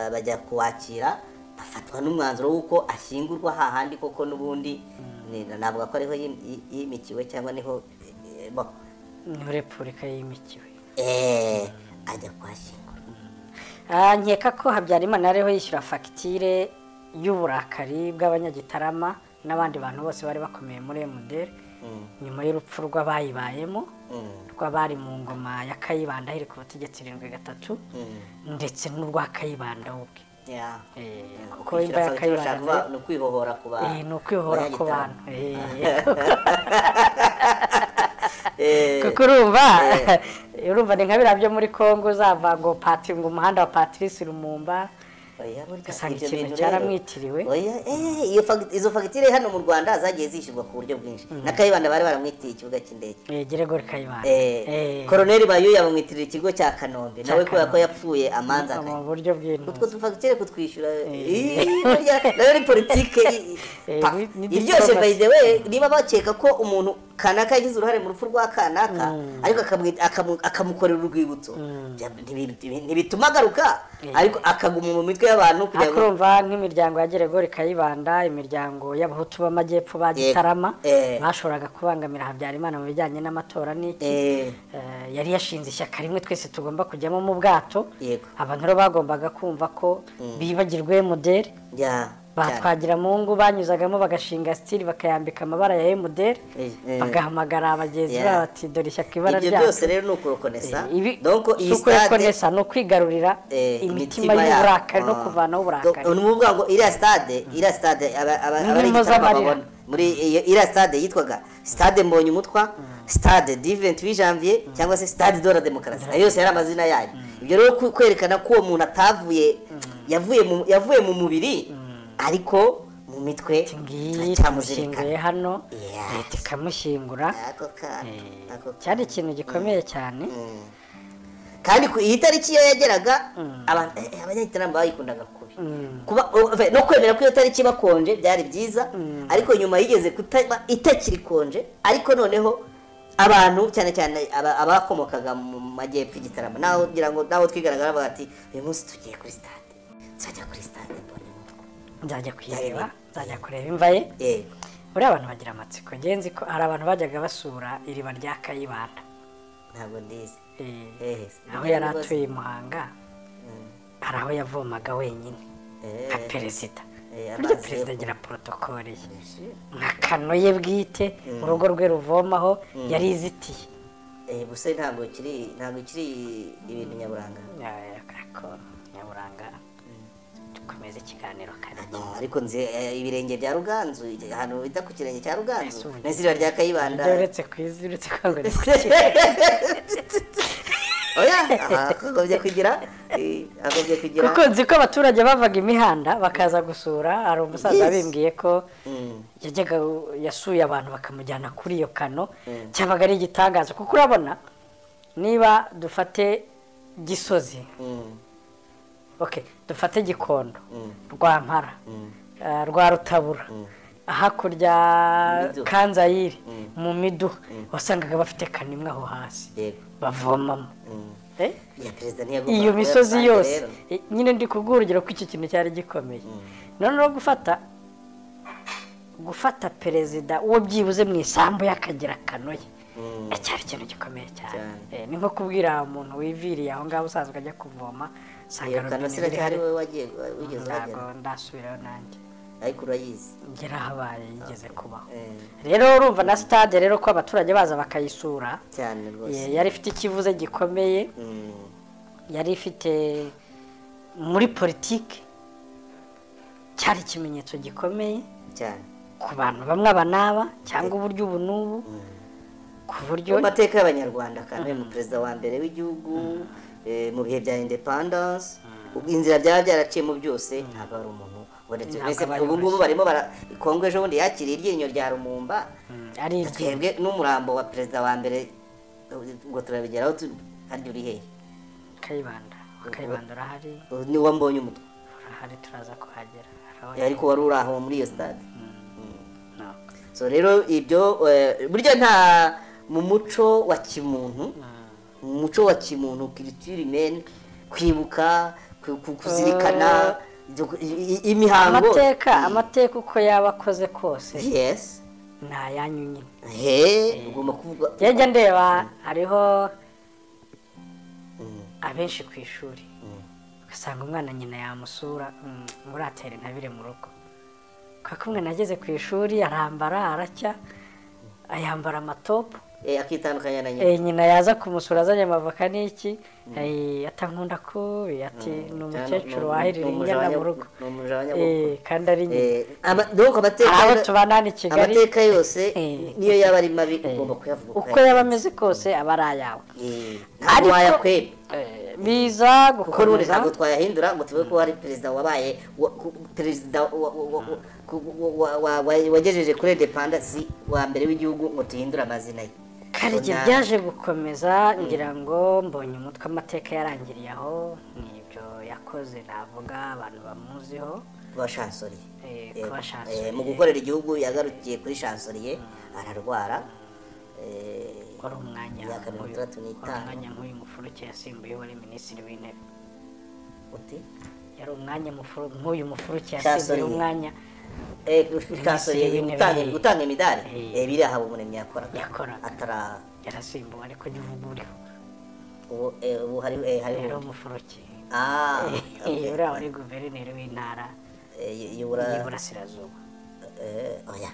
bajya kuwakira, bafatwa n'umwanzuro w'uko ashyingurwa hahandi koko n'ubundi navuga ko ariho yimikiwe, cyangwa niho Repubulika yimikiwe, ajya kuhashyingura. Nkeka ko Habyarimana ariho yishyura fagitire y'uburakari bw'abanyagitarama n'abandi bantu bose bari bakomeye muri MDR nyuma y'urupfu rw'abayibayemo, rw'abari mu ngoma ya Kayibanda ahiri ku butegetsi 73, ndetse n'urwa Kayibanda ubwe. Kuko imva ya Kayibanda ni ukwihohora ku bantu. Ni ukwihohora ku bantu. Kuko urumva ni nka biriya byo muri Congo uzava ngo ngo umuhanda wa Patrice Lumumba, ugasanga ikintu cyaramwitiriwe. Izo fagitire hano mu Rwanda zagiye zishyurwa ku buryo bwinshi. Na Kayibanda bari baramwitiriye ikibuga cy'indege. Gregory Kayibanda. Colonel Bayuya bamwitirira ikigo cya Kanombe, nawe kubera ko yapfuye amanza mu buryo bw'intuzi. Utwo dufagitire kutwishyura nayo ni politike iryoshye. By the way, niba bakeka ko umuntu kanaka yagize uruhare mu rupfu rwa kanaka, ariko akamukorera urwibutso, ntibituma agaruka, ariko akaguma mu mitwe y'abantu. Kugira ngo urumva nk'imiryango ya Gregory Kayibanda, imiryango y'abahutu b'amajyepfo ba Gitarama bashoboraga kubangamira Habyarimana mu bijyanye n'amatora n'iki, yari yashinze ishyaka rimwe twese tugomba kujyamo mu bwato. Abantu rero bagombaga kumva ko bibagirwe MDR. Batwagira mu ngo banyuzagamo bagashinga stili bakayambika amabara ya MDR, bagahamagara abagenzi babo bati dore ishyaka ibara ryacu. Ibyo byose rero ni ukurokonesa. Donc iyi stade ni ukwigarurira imitima y'uburakari no kuvanaho uburakari. Ni ukuvuga ngo iriya stade abari Gitarama muri iriya stade yitwaga Stade Mbonyumutwa, Stade du 28 janvier cyangwa se Stade de la Démocratie. Ayo yose yari amazina yayo. Ibyo rero kwerekana ko uwo muntu atavuye, yavuye mu mubiri, ariko mu mitwe turamushyinguye hano, leta ikamushyingura. Cyari ikintu gikomeye cyane. Kandi iyi tariki iyo yageraga abanyagitarama bayikundaga kubi. No kwemera ko iyo tariki bakonje byari byiza, ariko nyuma yigeze kutaba itakiri konje, ariko noneho abantu cyane cyane abakomokaga mu majyepfo Gitarama, naho kugira ngo naho twigaragara bati uyu munsi tugiye kuri stade, tuzajya kuri stade nzajya kuyireba, nzajya kureba imva ye. Buriya abantu bagira amatsiko. Ngenzi ko hari abantu bajyaga basura iriba rya Kayibanda. Ntabwo ndizi. Aho yari atuye i Muhanga, hari aho yavomaga wenyine nka perezida. Burya perezida agira protokole ye, nka kano ye bwite, urugo rwe ruvomaho yari izitiye. Gusa ntabwo kiri ibintu nyaburanga. Nyaburanga dukomeze ikiganiro kare. Ariko nzi ibirenge bya Ruganzu, ahantu bita ku kirenge cya Ruganzu, n'izina rya Kayibanda. Uretse ku izi, uretse ko ngo ni oya, akagombye kugira. Kuko nzi ko abaturage bavaga imihanda bakaza gusura. Hari umusaza bimbwiye ko yajyaga yasuye abantu bakamujyana kuri iyo kano, cyabaga ari igitangaza. Kuko urabona niba dufate Gisozi, dufate Gikondo, Rwampara, rwa Rutabura, hakurya Kanzayire, mu miduha, wasangaga bafite kanimwe aho hasi bavomamo. Iyo misozi yose nyine ndi kubwira urugero ko iki kintu cyari gikomeye. Noneho gufata perezida uwo byibuze mu isambu y'akagira kanoye, cyari ikintu gikomeye cyane. Ni nko kubwira umuntu wiviriye aho ngaho usanzwe ajya kuvoma, ntabwo ndasubirayo nanjye, ariko urayizi ngera habaye yigeze kubaho. Rero urumva na stade rero ko abaturage baza bakayisura cyane rwose, yari ifite ikivuze gikomeye, yari ifite muri politike cyari ikimenyetso gikomeye cyane ku bantu bamwe aba n'aba, cyangwa uburyo ubu n'ubu, ku buryo amateka y'Abanyarwanda. Kandi mu perezida wa mbere w'igihugu mu bihe bya independence, inzira byaba byaraciyemo byose, ntabwo ari umuntu ubonetse. Ubu ngubu barimo Kongo ejo bundi yakiriye iryinyo rya Lumumba, ari twebwe n'umurambo wa perezida wa mbere ngo turabigeraho. Harya uri hehe? Kayibanda. Kayibanda urahari, ni wa Mbonye umutwe urahari, turaza kuhagera. Ariko wari uri aho muri iyo stade. So rero ibyo burya nta mu muco wa kimuntu, mu muco wa kimuntu culture humaine, kwibuka, kuzirikana imihango, amateka uko yaba akoze kose, yes, nta yanyu nyine. Ugomba kuvuga. Njya ndeba hariho abenshi ku ishuri ugasanga umwana nyina yamusura ngo uratera intabire mu rugo. Kwa kumwe nageze ku ishuri arambara aracya ayambara amatopu akitandukanya na nyina. Nyina yaza kumusura azanye amavoka n'iki atankunda ko ati ni umukecuru wahirira inyana mu rugo kandi ari nyina. Donc amateka aho tubana ni Kigali, amateka yose niyo yaba ari mabi ugomba kuyavuga uko yaba ameze kose aba ari ayawe, ntabwo wayakweba biza gukomeza. Ntabwo twayahindura ngo tuvuge ko hari perezida wabaye perezida wagejeje kuri independence wa mbere w'igihugu ngo tuhindure amazina ye. Karege byaje gukomeza ngira ngo mbonye umutwe amateka yarangiriye aho nibyo yakoze navuga abantu bamuziho kuba chancelier mu gukorera igihugu yagarukiye kuri chancelier ararwara wari umwanya nk'uyu Mufuruke yasimbuye wari minisitiri w'intebe. Uti yari umwanya nk'uyu Mufuruke yasimbuye umwanya chancelier gutanga imidari biri aha Habumuremyi yakoraga atara yarasimbuwe ariko uvuga uriho ubu hari hari Mufuruke uriya wari guverineri w'intara y'Iburasirazuba. Oya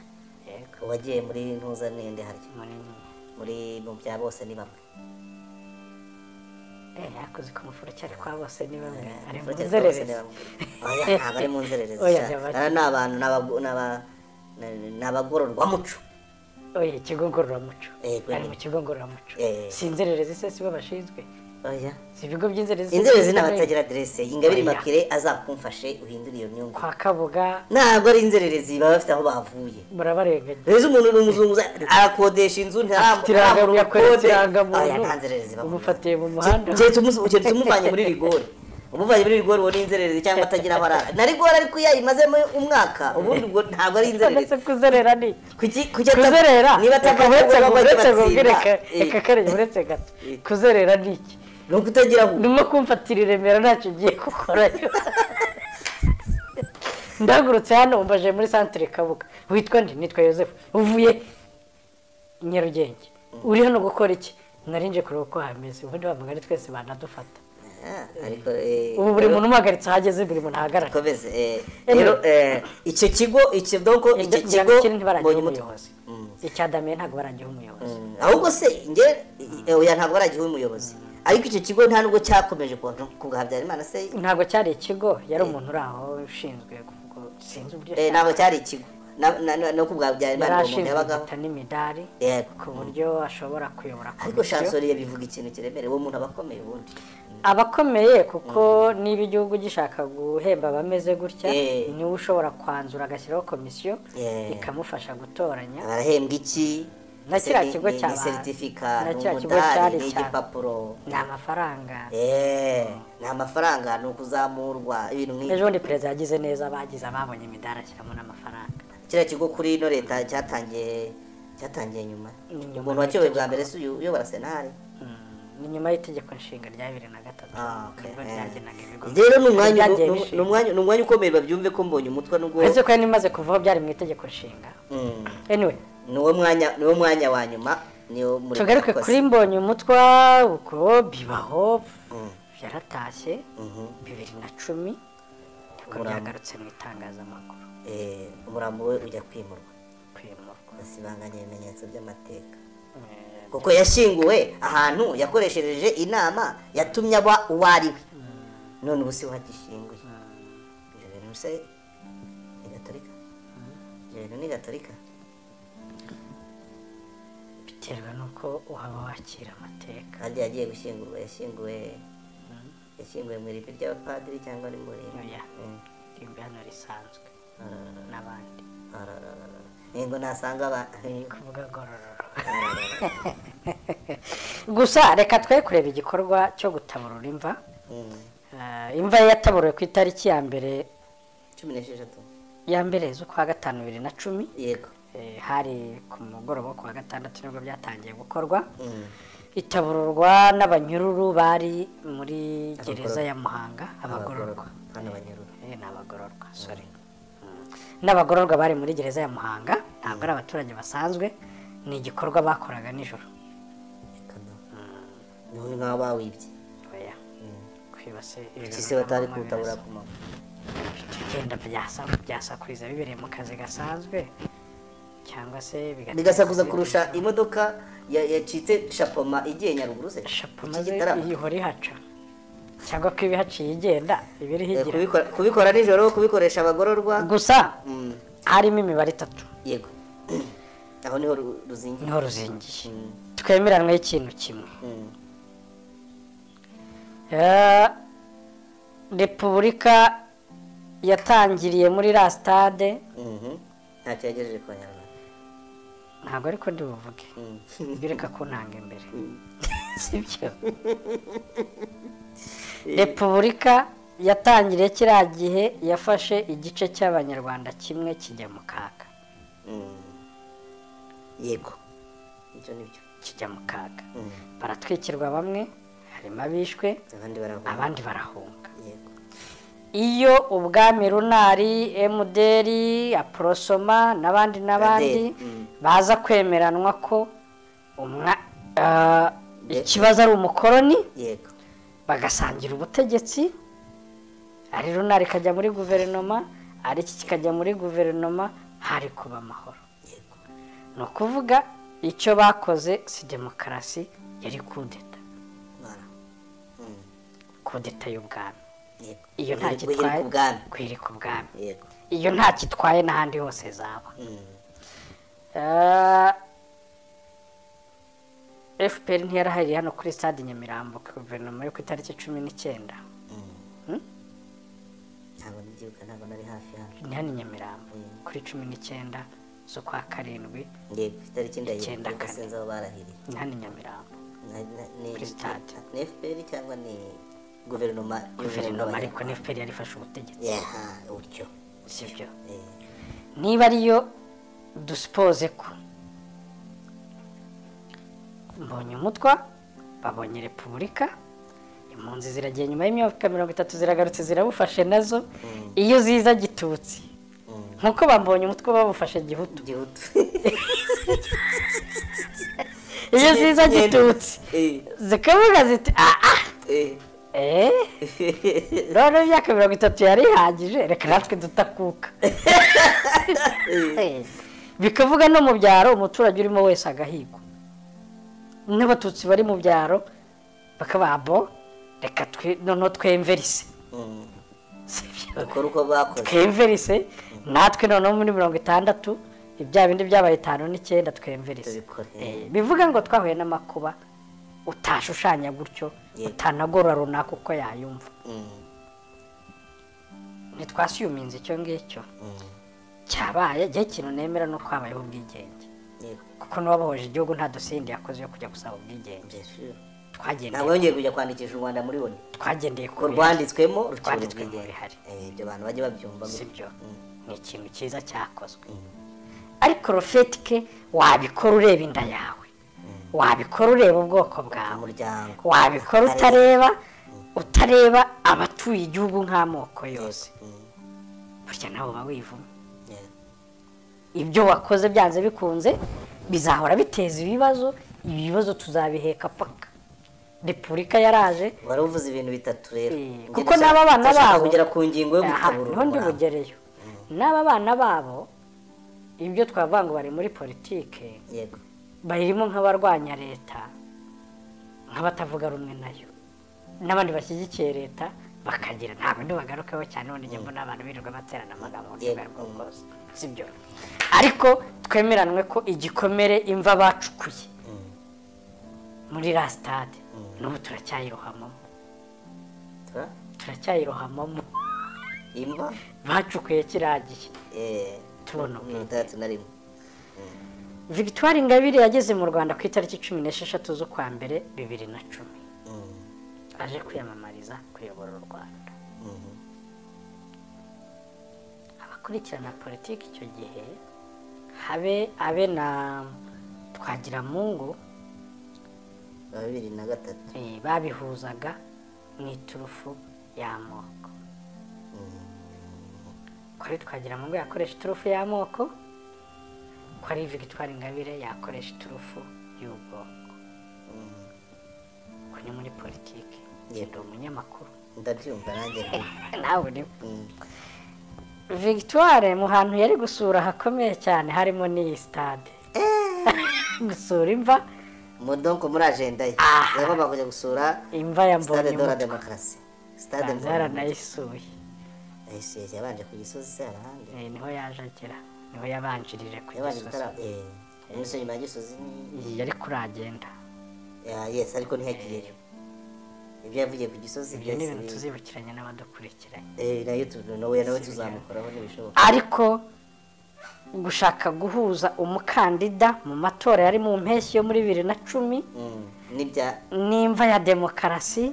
wagiye muri ntuza nende harya muri mu bya bose ni bamwe yakoze ko Mufuruke ari kwa bose ni bamwe ari mu nzererezi. Oya ntabwo ari mu nzererezi, ni abantu ni abagororwamuco. Oya ikigo ngororamuco ari mu kigo ngororamuco, si inzererezi se sibo bashinzwe? Oya si ibigo by'inzererezi. Inzererezi ni abatagira aderese. Ingabire Immaculée azakumfashe uhindure iyo myumvire. Kwa Kabuga ntabwo ari inzererezi, baba bafite aho bavuye, murabarenganya. Rero umuntu ni umuzunguza arakodesha inzu ntaramura nta nzererezi umufatiye mu muhanda keretse umuvanye muri rigori, umuvanye muri rigori uwo ni inzererezi cyangwa atagira aho arara na rigori ariko iyo ayimazemo umwaka ubundi ubwo ntabwo ari inzererezi. Kuzerera ni kuzerera niba uretse gato kuzerera ni iki? Ni ukutagira aho ndimo kumfatira i Remera ntacyo ngiye gukorayo. Ndahagurutse hano umbaje muri santere Kabuga, witwa nde? Nitwa Yosefu. Uvuye Nyarugenge, uri hano gukora iki? Narinje kureba uko hameze. Ubundi bamugari twese banadufata. Ubu buri muntu umuhagaritse ahageze buri muntu ahagarara. Rero icyo kigo icyo donc icyo kigo mbonye umuyobozi icya Damien ntabwo baragiha umuyobozi. Ahubwo se nge oya ntabwo baragiha umuyobozi, ariko icyo kigo nta nubwo cyakomeje ku bwa Habyarimana se ntabwo cyari ikigo, yari umuntu uri aho ushinzwe sinzi uburyo ntabwo cyari ikigo no ku bwa Habyarimana umuntu yabagaho n'imidari ku buryo ashobora kuyobora komisiyo. Ariko chancelier bivuga ikintu kiremereye, uwo muntu abakomeye ubundi abakomeye kuko niba igihugu gishaka guhemba abameze gutya niwe ushobora kwanzura agashyiraho komisiyo ikamufasha gutoranya. Arahembwa iki? Na kiriya kigo cya seritifika n'umudari n'igipapuro ni amafaranga. Ni amafaranga, ni ukuzamurwa ibintu nk'ibyo. Ejo bundi perezida yagize neza abagize ababonye imidari ashyiramo n'amafaranga. Kiriya kigo kuri ino leta cyatangiye nyuma. Umuntu wakiyoboye bwa mbere si uyobora senari ni nyuma y'itegeko nshinga rya 2003 nibwo ryagenaga ibigo. Rero ni umwanya ukomeye babyumve ko mbonye umutwe nubwo uretse ko yari imaze kuvaho byari mu itegeko nshinga. Anyway niwo mwanya wa nyuma niwo muri tugaruke kuri mbonye umutwa uko bibaho yaratashye 2010 nibwo byagarutse mu itangazamakuru. Umurambo we ujya kwimurwa basibanganya ibimenyetso by'amateka kuko yashyinguwe ahantu yakoreshereje inama yatumye aba uwo ari we, none ubu si we wagishyinguye. Ibyo bintu se ni gatolika? Ibyo bintu ni gatolika biterwa nuko waba wakira amateka. Kandi yagiye gushyingurwa yashyinguwe mu irimbi ry'abapadiri cyangwa ari muri irimbi hano risanzwe n'abandi ngo nasanga kuvuga gorororo. Gusa reka twe kureba igikorwa cyo gutaburura imva. Imva yataburuwe ku itariki ya mbere 16 ya mbere z'ukwa gatanu 2010. Yego hari ku mugoroba ku wa gatandatu nibwo byatangiye gukorwa. Itabururwa n'abanyururu bari muri gereza ya Muhanga, abagororwa. N'abagororwa sorry. N'abagororwa bari muri gereza ya Muhanga, ntabwo ari abaturage basanzwe, ni igikorwa bakoraga nijoro. None nk'aho bawibye. Oya. Kwibase ibintu batari kutabura ku manywa. Genda byasakuriza bibereye mu kazi gasanzwe cyangwa se bigasakuza kurusha imodoka yacitse shapoma igiye Nyaruguru se. Shapoma ihora ihaca cyangwa ko ibihaciye igenda ibiri higira. Kubikora nijoro, kubikoresha abagororwa gusa. Harimo imibare itatu. Yego, aho niho ruzingiye. Niho ruzingiye. Twemeranwe ikintu kimwe. Repubulika yatangiriye muri la stade. Ntacyo yagejeje ku Banyarwanda. Ntabwo ariko ndi buvuge. Bireka ko ntanga imbere. Sibyo. Repubulika yatangiriye kiriya gihe yafashe igice cy'Abanyarwanda kimwe kijya mu kaga. Yego, icyo nibyo. Kijya mu kaga. Baratwikirwa bamwe, harimo abishwe, abandi barahunga. Yego. Iyo ubwami Runari, MDR, Aprosoma n'abandi n'abandi baza kwemeranwa ko ikibazo ari umukoroni, yego, bagasangira ubutegetsi, ari Runari kajya muri guverinoma, ari iki kikajya muri guverinoma, hari kuba amahoro. Yego. Ni ukuvuga icyo bakoze si demokarasi, yari kudeta. Kudeta y'ubwami. Iyo nta kitwaye kwirika ubwami. Iyo nta kitwaye n'ahandi hose zaba. FPR ntiyarahariye hano kuri stade Nyamirambo guverinoma yo ku itariki 19. Ntabwo ndibyibuka, ntabwo nari hafi hano. Ni hano Nyamirambo kuri 19 z'ukwa karindwi. Yego, itariki ndayibuka sinzi aho barahiriye. Ni hano Nyamirambo kuri stade. Ni FPR cyangwa ni guverinoma? Guverinoma, ariko ni FPR yari ifashe ubutegetsi. Utyo. Sibyo. Niba ariyo dusipoze ko Mbonye Umutwa babonye Repubulika, impunzi ziragiye nyuma y'imyaka 30 ziragarutse zirabufashe nazo. Iyo ziza gitutsi nkuko bambonye umutwe babufashe gihutu. Iyo ziza gitutsi zikavuga ziti none imyaka 30 yari ihagije, reka natwe dutakuka. Bikavuga no mu byaro umuturage urimo wese agahigwa. N'abatutsi bari mu byaro bakaba abo reka noneho twemverise. Bakora uko bakoze. Twemverise natwe noneho muri 60 ibya bindi byabaye 59 twemverise. Bivuga ngo twahuye n'amakuba utashushanya gutyo, utanagorora runaka uko yayumva. Ntitwasiyuminze icyo ngicyo cyabaye. Igihe kintu nemera no kwabayeho ubwigenge, kuko n'uwabohoje igihugu nta dosindi yakoze yo kujya gusaba ubwigenge. Ntabwo yongeye kujya kwandikisha u Rwanda muri ONU. Twagendeye ku rwanditswemo, rwanditswemo bihari. Ibyo abantu bajye babyumva. Sibyo, ni ikintu cyiza cyakozwe. Ariko rofetike wabikora ureba inda yawe, wabikora ureba ubwoko bwawe, wabikora utareba abatuye igihugu nk'amoko yose, burya nawe uba wivuma. Ibyo wakoze byanze bikunze bizahora biteza ibibazo. Ibibazo tuzabiheka paka. Repubulika yaraje. Wari uvuze ibintu bitatu rero, kuko n'aba bana babo kugera ku ngingo yo gutaburura niho ndi bugereyo. N'aba bana babo ibyo twavuga ngo bari muri politike, yego, bayirimo nk'abarwanya leta, nk'abatavuga rumwe nayo, n'abandi bashyigikiye leta bakagira ntabwo ndi bagarukaho cyane. None njye mbona abantu birirwa baterana amagambo rwose, sibyo. Ariko twemeranwe ko igikomere imva bacukuye muri la stade n'ubu turacyayirohamamo. Turacyayirohamamo. Imva bacukuye kiragiye. Tubona 31. Victoire Ingabire yageze mu Rwanda ku itariki 16 z'ukwa mbere 2010. Aje kwiyamamariza kuyobora u Rwanda. Abakurikirana politiki icyo gihe habe abe na Twagiramungu 2003 babihuzaga mu iturufu y'amoko. Ko ari Twagiramungu yakoresha iturufu y'amoko, ko ari Victoire Ingabire yakoresha iturufu y'ubwoko. Ko ni muri politiki, ndi umunyamakuru ndabyumva nanjye nawe ni. Victoire mu hantu yari gusura hakomeye cyane harimo n'iyi stade. Gusura imva donc muri agenda ye yagomba kujya gusura imva ya Stade de la Mbonyumutwa. Démocratie. Stade Banza yaranayisuye. Ayisuye yabanje ku Gisozi se arahandi. Niho yaje agera, niho yabanjirije ku Yabanje Gisozi. Gisozi nyuma ya Gisozi ni yari kuri agenda. Yes, ariko ntiyagiyeyo. Ibyo yavugiye ku Gisozi ibyo ni ibintu tuzibukiranye n'abadukurikiranye. Nayo nawe tuzamukoraho n'ibishoboka. Ariko gushaka guhuza umukandida mu matora yari mu mpeshyi yo muri 2010 n'imva ya demokarasi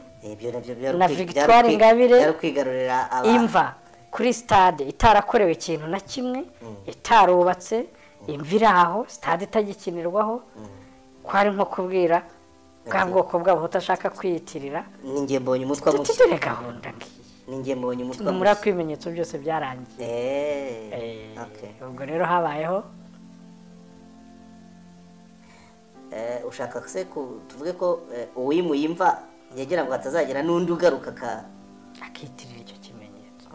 na Victoire Ingabire imva kuri stade itarakorewe ikintu na kimwe, itarubatse, imva iri aho, stade itagikinirwaho, kwari nko kubwira bwa bwoko bwabo utashaka kwiyitirira. Ninjye mbonye umutwa mushya. Tutire gahunda ngiyi. Ninjye mbonye umutwa mushya. Muri akwimenyetso byose byarangiye. Ubwo rero habayeho ushaka se tuvuge ko uwimuye imva yagira ngo hatazagira n'undi ugaruka akitirira icyo kimenyetso.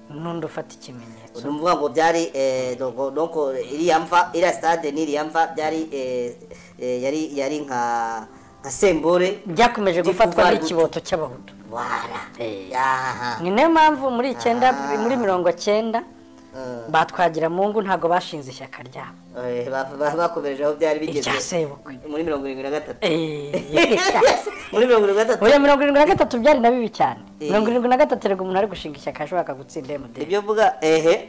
N'undi ufata ikimenyetso. Urumva ngo byari donc iriya mva, iriya stade n'iriya mva byari yari nka sembore byakomeje gufatwa n'ikiboto cy'abahutu. Ni nayo mpamvu muri 90 batwagira Mungu ntago bashinze ishyaka ryabo. Bakomereje aho byari bigeze muri 73. Muri 73. Oya 73 byari na bibi cyane. 73 rego umuntu ari gushinga ishyaka ashobora gutsinda MDR. Ibyo mvuga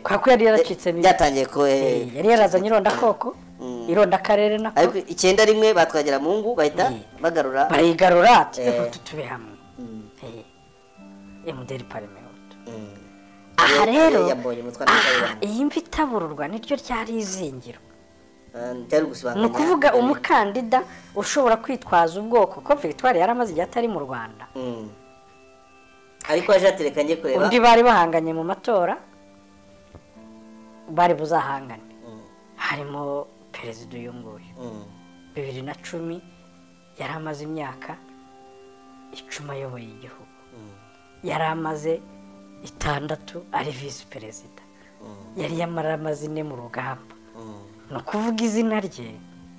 kwa ko yari yaracitse byatangiye ko yari yarazanye ironda koko, ironda karere nako. Ariko 91 batwagira Mungu bahita bagarura. Bayigarura ati tube hamwe. MDR Parmehutu. Aha rero iyi mva itabururwa niryo ryari izingiro. Ni ukuvuga umukandida ushobora kwitwaza ubwoko ko Victoire yari amaze igihe atari mu Rwanda. Ariko aje atereka ngiye kureba undi bari bahanganye mu matora bari buzahangane. Harimo perezida uyu nguyu. 2010 yari amaze imyaka 10 ayoboye igihugu. Yari amaze 6 ari vice perezida. Yari yamaramaze 4 mu rugamba. No kuvuga izina rye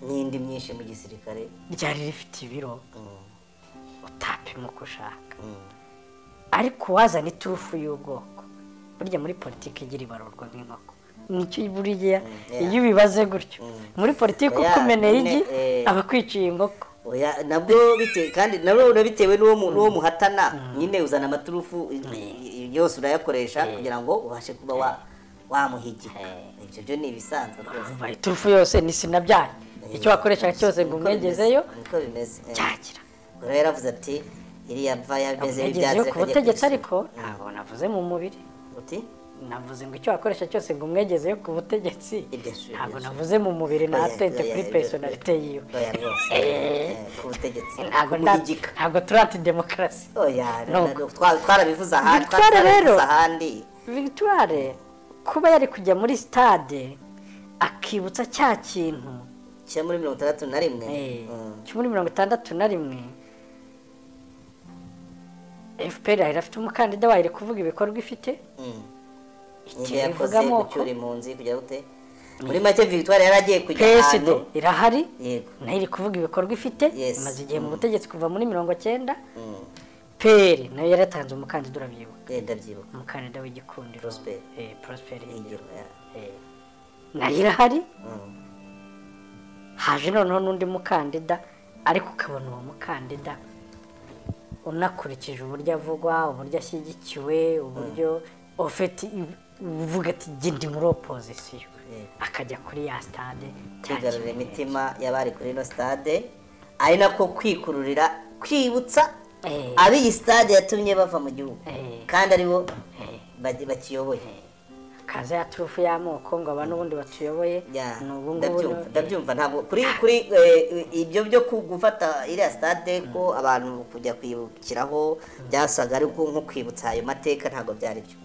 n'indi myinshi mu gisirikare ryari rifite ibiro utapima uko ushaka. Ariko wazana iturufu y'ubwoko burya muri politiki igira ibarurwa nk'inkoko. Nicyo buriya iyo ubibaze gutyo muri politiki ukumeneye igi aba kwiciye inkoko. Oya nabwo bite kandi nabwo bitewe n'uwo muhatana nyine uzana amaturufu yose urayakoresha kugira ngo ubashe kuba wamuhigika. Ibyo byo ni ibisanzwe rwose. Iturufu yose ni sinabyaye icyo wakoresha cyose ngo umwegezeyo niko bimeze. Cyagira rero yaravuze ati iriya mva yameze ibyatsi ku butegetsi, ariko ntabwo navuze mu mubiri. Uti navuze ngo icyo wakoresha cyose ngo umwegezeyo ku butegetsi, ntabwo navuze mu mubiri na atente kuri personalite yiwe. Oya rwose ku butegetsi ntabwo turi anti demokarasi. Oya twarabivuze ahandi, twarabivuze ahandi. Victoire kuba yari kujya muri stade akibutsa cya kintu cya muri 61 cyo muri 61 FPR yari afite umukandida wayo iri kuvuga ibikorwa ifite. Yakoze gucyura impunzi kujya gute muri make Victoire yaragiye kujya PSD irahari nayo iri kuvuga ibikorwa ifite, imaze igihe mu butegetsi kuva muri 90. PR nayo yaratanze umukandida urabyibuka. Ndabyibuka. Umukandida w'igikundiro Prosper. Prosper Higiro. Nayo irahari. Haje noneho n'undi mukandida, ariko ukabona uwo mukandida unakurikije uburyo avugwa, uburyo ashyigikiwe, uburyo ofeti uvuga ati ndi muri opposition, akajya kuri ya stade kwigarurira imitima y'abari kuri ino stade, ari nako kwikururira kwibutsa abiyi stade yatumye bava mu gihugu kandi aribo bakiyoboye. Kaza ya turufu y'amoko ngo abantu ubundi batuyoboye n'ubu ngubu. Ndabyumva ntabwo kuri ibyo byo gufata iriya stade ko abantu kujya kwibukiraho byasaga ariko nko kwibutsa ayo mateka ntabwo byari byo.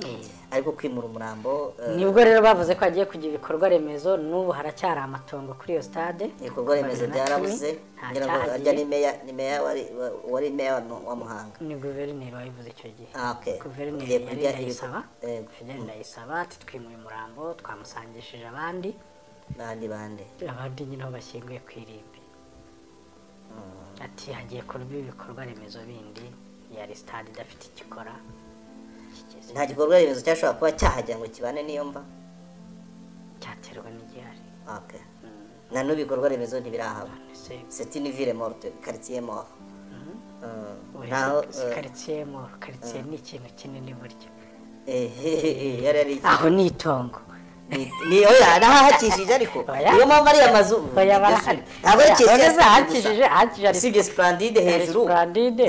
Ariko kwimura umurambo nibwo rero bavuze ko agiye kugira ibikorwa remezo. N'ubu haracyari amatongo kuri iyo stade, ibikorwa remezo byarabuze. Ngira ngo ajya ni meya wari meya wa Muhanga, ni guverineri wabivuze icyo gihe. Guverineri yari Ndayisaba, Fidel Ndayisaba ati twimuye umurambo twamusangishije abandi bande abandi nyine aho bashyinguye ku irimbi. Ati hagiye kuba ibikorwa remezo bindi, yari stade idafite ikikora. Nta gikorwa remezo cyashobora kuba cyahajya ngo kibane n'iyo mva, cyaterwa n'igihari. Okay. Na n'ubu ibikorwa remezo ntibirahaba. C'est une ville morte, quartier mort. Naho quartier mort, quartier ni ikintu kinini buryo. Yari aho ni itongo. Ni oya nahakishije ariko niyo mpamvu ari amazu ntabwo hakishije usibye Splendide hejuru,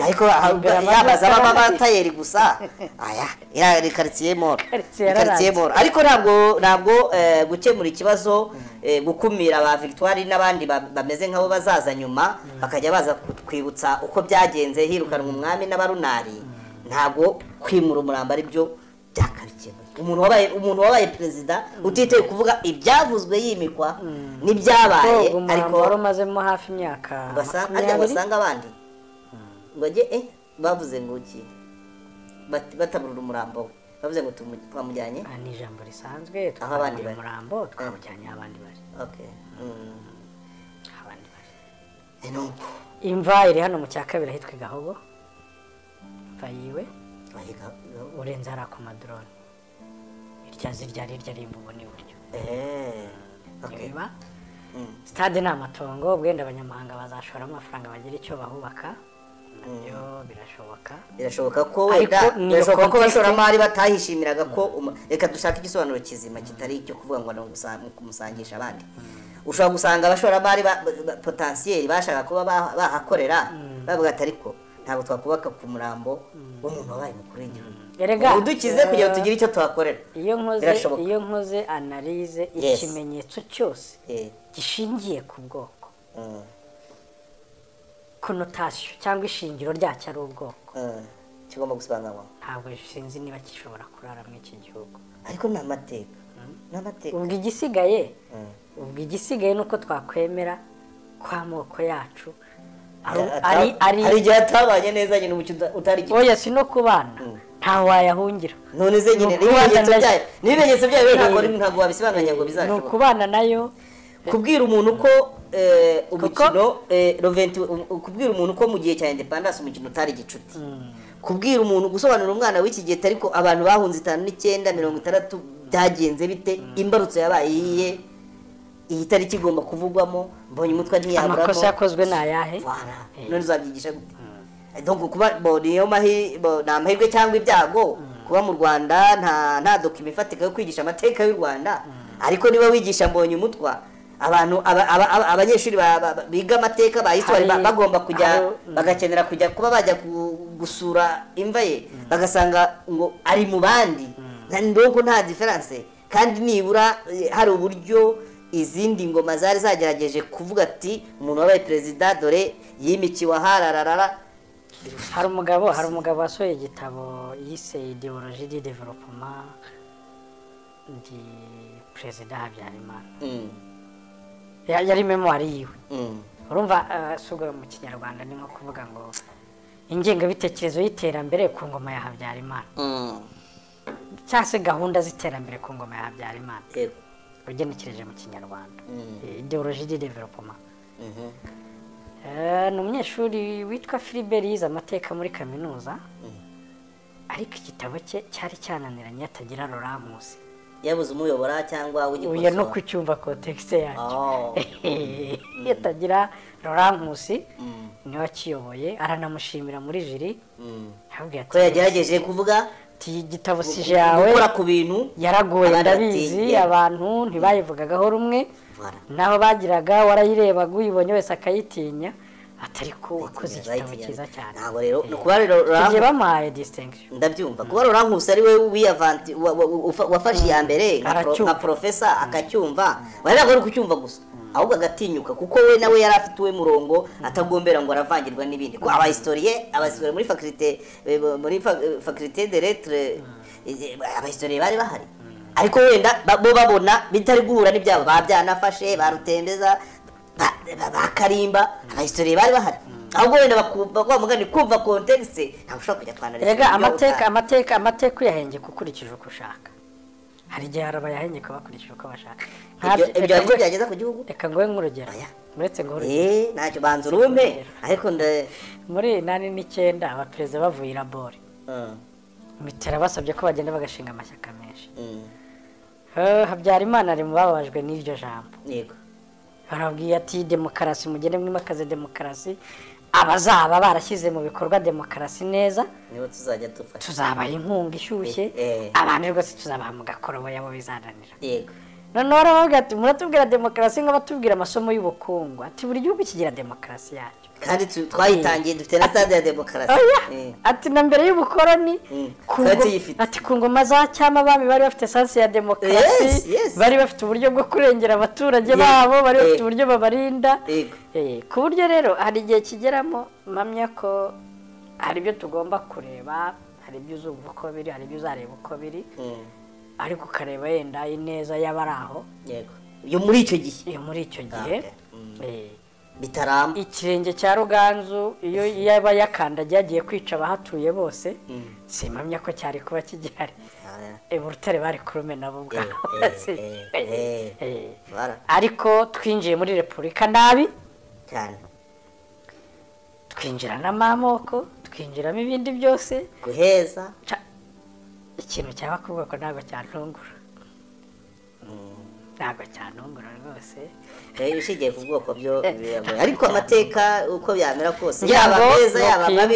ariko yamaze ababa batayeri gusa. Aya ira quartier mort, quartier mort. Ariko ntabwo gukemura ikibazo, gukumira ba Victoire n'abandi bameze nk'abo bazaza nyuma bakajya baza kwibutsa uko byagenze hirukanwa umwami n'abarunari, ntabwo kwimura umurambo ari byo byakabikemuye. Umuntu wabaye perezida utiteye kuvuga ibyavuzwe yimikwa n'ibyabaye, ariko wari umazemo hafi imyaka arya basanga abandi ngo ajye bavuze ngo iki bataburura umurambo we, bavuze ngo twamujyanye. Ni ijambo risanzwe, aho abandi bari umurambo twamujyanye abandi bari. Okay. Abandi bari. Imva iri hano mu cya kabiri ahitwa Gahogo, imva yiwe urenze hariya ku madrone, irya zirya rirya rimba ni buryo. Okay. Stade ni amatongo, wenda abanyamahanga bazashora amafaranga bagira icyo bahubaka, nabyo birashoboka. Birashoboka ko wenda birashoboka ko abashoramari batahishimiraga ko reka dushake igisobanuro kizima kitari icyo kuvuga ngo ni kumusangisha abandi. Ushobora gusanga abashoramari potentiel bashaka kuba bahakorera bavuga ati ariko ntabwo twakubaka ku murambo w'umuntu wabaye mukuru w'igihugu, udukize kugira ngo tugire icyo tuhakorera. Iyo nkoze analyse ikimenyetso cyose gishingiye ku bwoko, connotation cyangwa ishingiro ryacyo ari ubwoko, kigomba gusobanurwa. Ntabwo sinzi niba gishobora kurara muri iki gihugu, ariko ni amateka, ni amateka. Ubwo igisigaye nuko twakwemera kw'amoko yacu ari igihe atabanye neza nyine umukino utari oya si no kubana ntawe wayahungira. None ze nyine n'ibimenyetso byayo ntabwo wabisobanuranya ngo bizashoboka. Ni ukubana nayo, kubwira umuntu ko umukino kubwira umuntu ko mu gihe cya independence umukino utari gicuti, kubwira umuntu gusobanurira umwana w'iki gihe ariko abantu bahunze 59 60 byagenze bite, imbarutso yabaye iyihe, iyi tariki igomba kuvugwamo, mbonye umutwe ntiyaburamo, amakosa yakozwe ni ayahe, none uzabyigisha gute? Donc kuba niyo mahirwe cyangwa ibyago kuba mu Rwanda nta document ifatika yo kwigisha amateka y'u Rwanda, ariko niba wigisha mbonye umutwa abantu abanyeshuri biga amateka ba histoire bagomba kujya bagakenera kujya kuba bajya gusura imva ye bagasanga ngo ari mu bandi, ndonko nta difference. Kandi nibura hari uburyo izindi ngoma zari zagerageje kuvuga ati umuntu wabaye perezida dore yimikiwe aharararara. Hari umugabo wasohoye igitabo yise Ideologie du développement du président Habyarimana. Yari memoire yiwe. Urumva suga mu Kinyarwanda ni nko kuvuga ngo ingengabitekerezo y'iterambere ku ngoma ya Habyarimana, cyangwa se gahunda z'iterambere ku ngoma ya Habyarimana. Ugenekereje mu Kinyarwanda Ideologie du développement. Ni umunyeshuri witwa Philibert yize amateka muri kaminuza, ariko igitabo cye cyari cyananiranye atagira Laurent Nkusi. Yabuze umuyobora cyangwa ugikosora? Oya, no kucyumva contexte yacyo. Yatagira Laurent Nkusi niwe akiyoboye, aranamushimira muri jiri. Ko yagerageje kuvuga ati igitabo sije yawe gukora ku bintu yaragoye ndabizi, abantu ntibayivugagaho rumwe, naho bagiraga warayirebaga uyibonye wese akayitinya, atari ko wakoze igitabo cyiza cyane. Ntabwo rero no kuba rero bamuhaye distinction. Ndabyumva kuba Laurent Nkusi ari we wiyavanti wafashe iya mbere nka professor akacyumva, wari ntabwo ari kucyumva gusa ahubwo agatinyuka, kuko we nawe yari afite uwe murongo atagombera ngo aravangirwa n'ibindi. Ko abahistorien muri faculté de lettres Abahistoriye bari bahari, ariko wenda bo babona bitari guhura n'ibyabo, babyanafashe barutembeza bakarimba. Abahistoriye bari bahari, ahubwo wenda bakumva mugani kumva context, ntabwo ushobora kujya kwanariza. Rega amateka uyahengeka ukurikije uko ushaka. Hari igihe hari abayahengeka bakurikije uko bashaka. Ibyo ariko byageza ku gihugu. Reka nguhe nk'urugero, uretse ngo ntacyo banza urume, ariko muri 89 abaperezida bavuye i Labori, Mitera basabye ko bagenda bagashinga amashyaka menshi. Habyarimana ari mu bababajwe n'iryo jambo. Yego. Barabwiye ati demokarasi mugende mwimakaze demokarasi, abazaba barashyize mu bikorwa demokarasi neza nibo tuzajya dufasha, tuzabaha inkunga ishyushye, abandi rwose tuzabaha mu gakorobo yabo bizananira. Yego. Noneho baravuga ati muratubwira demokarasi nk'abatubwira amasomo y'ubukungu, ati buri gihugu kigira demokarasi yacyo, kandi twayitangiye dufite na stade ya demokarasi. Ati na mbere y'ubukoroni ati ku ngoma za cyama abami bari bafite sansi ya demokarasi, bari bafite uburyo bwo kurengera abaturage babo, bari bafite uburyo babarinda. Ku buryo rero hari igihe kigeramo mpamya ko hari ibyo tugomba kureba, hari ibyo uzumva uko biri, hari ibyo uzareba uko biri, ariko ukareba yenda ineza y'abari aho. Yego, yo muri icyo gihe, yo muri icyo gihe bitaramba. Ikirenge cya Ruganzu iyo yaba yakandagiye agiye kwica abahatuye bose, simpamya ko cyari kuba kigihari. Urutare bari kurumena bo ubwabo. Ariko twinjiye muri repubulika nabi cyane, twinjirana amoko, twinjiramo ibindi byose, guheza ikintu cyaba kuvuga ko ntabwo cyantungura, ntabwo cyantungura rwose. Ushingiye ku bwoko byo biragoye, ariko amateka uko byamera kose, yaba meza yaba mabi,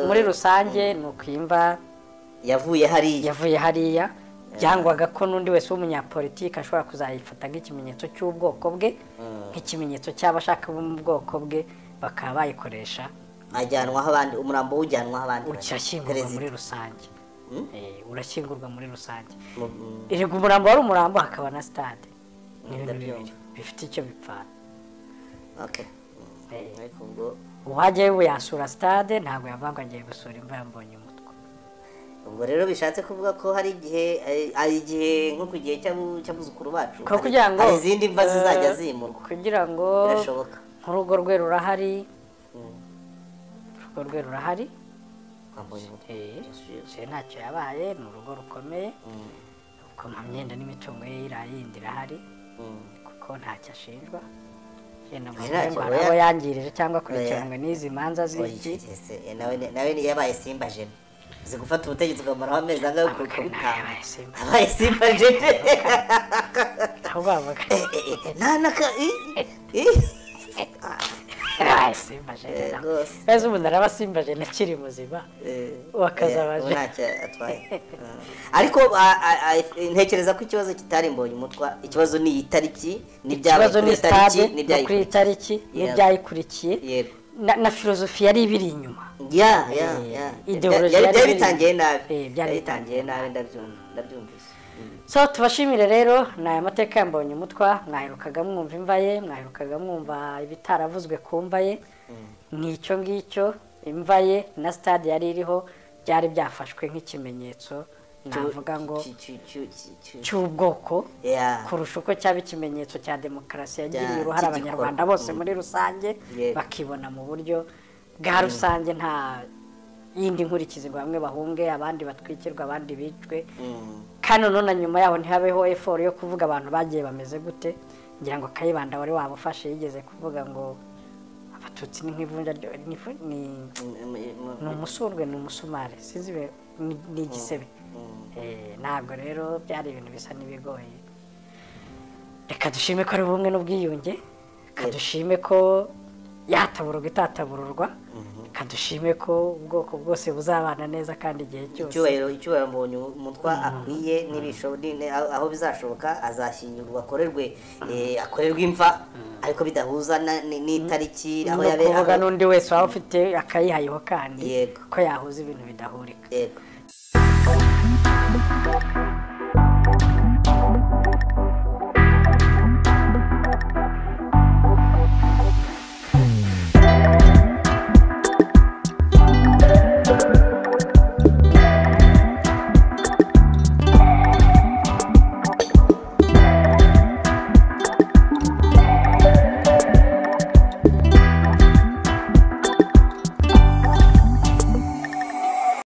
muri rusange ni ukwimba yavuye hariya, byangwaga ko n'undi wese w'umunyapolitiki ashobora kuzayifata nk'ikimenyetso cy'ubwoko bwe, nk'ikimenyetso cy'abashaka bo mu bwoko bwe, bakaba bayikoresha ajyanwaho abandi, umurambo ujyanwaho abandi, urashyingurwa muri rusange. Urashyingurwa muri rusange. Erega umurambo wari umurambo, hakaba na stade. Ni ibintu bibiri bifite icyo bipfana. Uwajyayo ubu yasura stade, ntabwo yavuga ngo agiye gusura imva ya Mbonyumutwa. Ubwo rero bishatse kuvuga ko hari igihe nko ku gihe cy'abuzukuru bacu, hari izindi mva zizajya zimurwa, kugira ngo birashoboka. Nk'urugo rwe rurahari, urugo rwe rurahari, ntacyo yabaye, ni urugo rukomeye, kuko nta myenda n'imitungo ye yindi irahari, kuko ntacyo ashinjwa. Yenda ngo abo yangirije cyangwa akurikiranwe n'izi manza z'iki. Nawe yabaye Simba jene, uzi gufata ubutegetsi ukamaraho amezi angahe ukabitanga. Abaye Simba jene. Aho bavuga Simba jene. Ese umuntu araba Simba jene akiri muzima, wakazabaje ntacyo atwaye. Ariko ntekereza ko ikibazo kitari Mbonyumutwa, ikibazo ni itariki, n'ibyabaye kuri itariki, n'ibyayikurikiye, na filozofi yari ibiri inyuma. Byari bitangiye nabi, byari bitangiye nabi, ndabyumvise. So tubashimire rero, ni aya mateka ya Mbonyumutwa. Mwaherukaga mwumva imva ye, mwaherukaga mwumva ibitaravuzwe ku mva ye, n'icyo ngicyo imva ye na stade yari iriho byari byafashwe nk'ikimenyetso navuga ngo cy'ubwoko, kurusha uko cyaba ikimenyetso cya demokarasi yagiriye uruhare abanyarwanda bose muri rusange, bakibona mu buryo bwa rusange, nta yindi nkurikizi ngo bamwe bahunge abandi batwikirwe abandi bicwe. Kandi none nyuma yaho ntihabeho effort yo kuvuga abantu bagiye bameze gute. Ngira ngo Kayibanda wari wabufashe yigeze kuvuga ngo abatutsi ni nk'ivunja ni umusundwe, ni umusumari, sinzi ni igisebe. Ntabwo rero byari ibintu bisa n'ibigoye. Reka dushime ko ari ubumwe n'ubwiyunge, reka dushime ko yatabururwa itatabururwa, reka dushime ko ubwoko bwose buzabana neza kandi igihe cyose. Icyubahiro Mbonyumutwa akwiye, aho bizashoboka azashyingurwa, akorerwe imva, ariko bidahuza n'itariki aho yabera. Kuvuga n'undi wese waba ufite akayihayeho kandi ko yahuza ibintu bidahurika. Bye.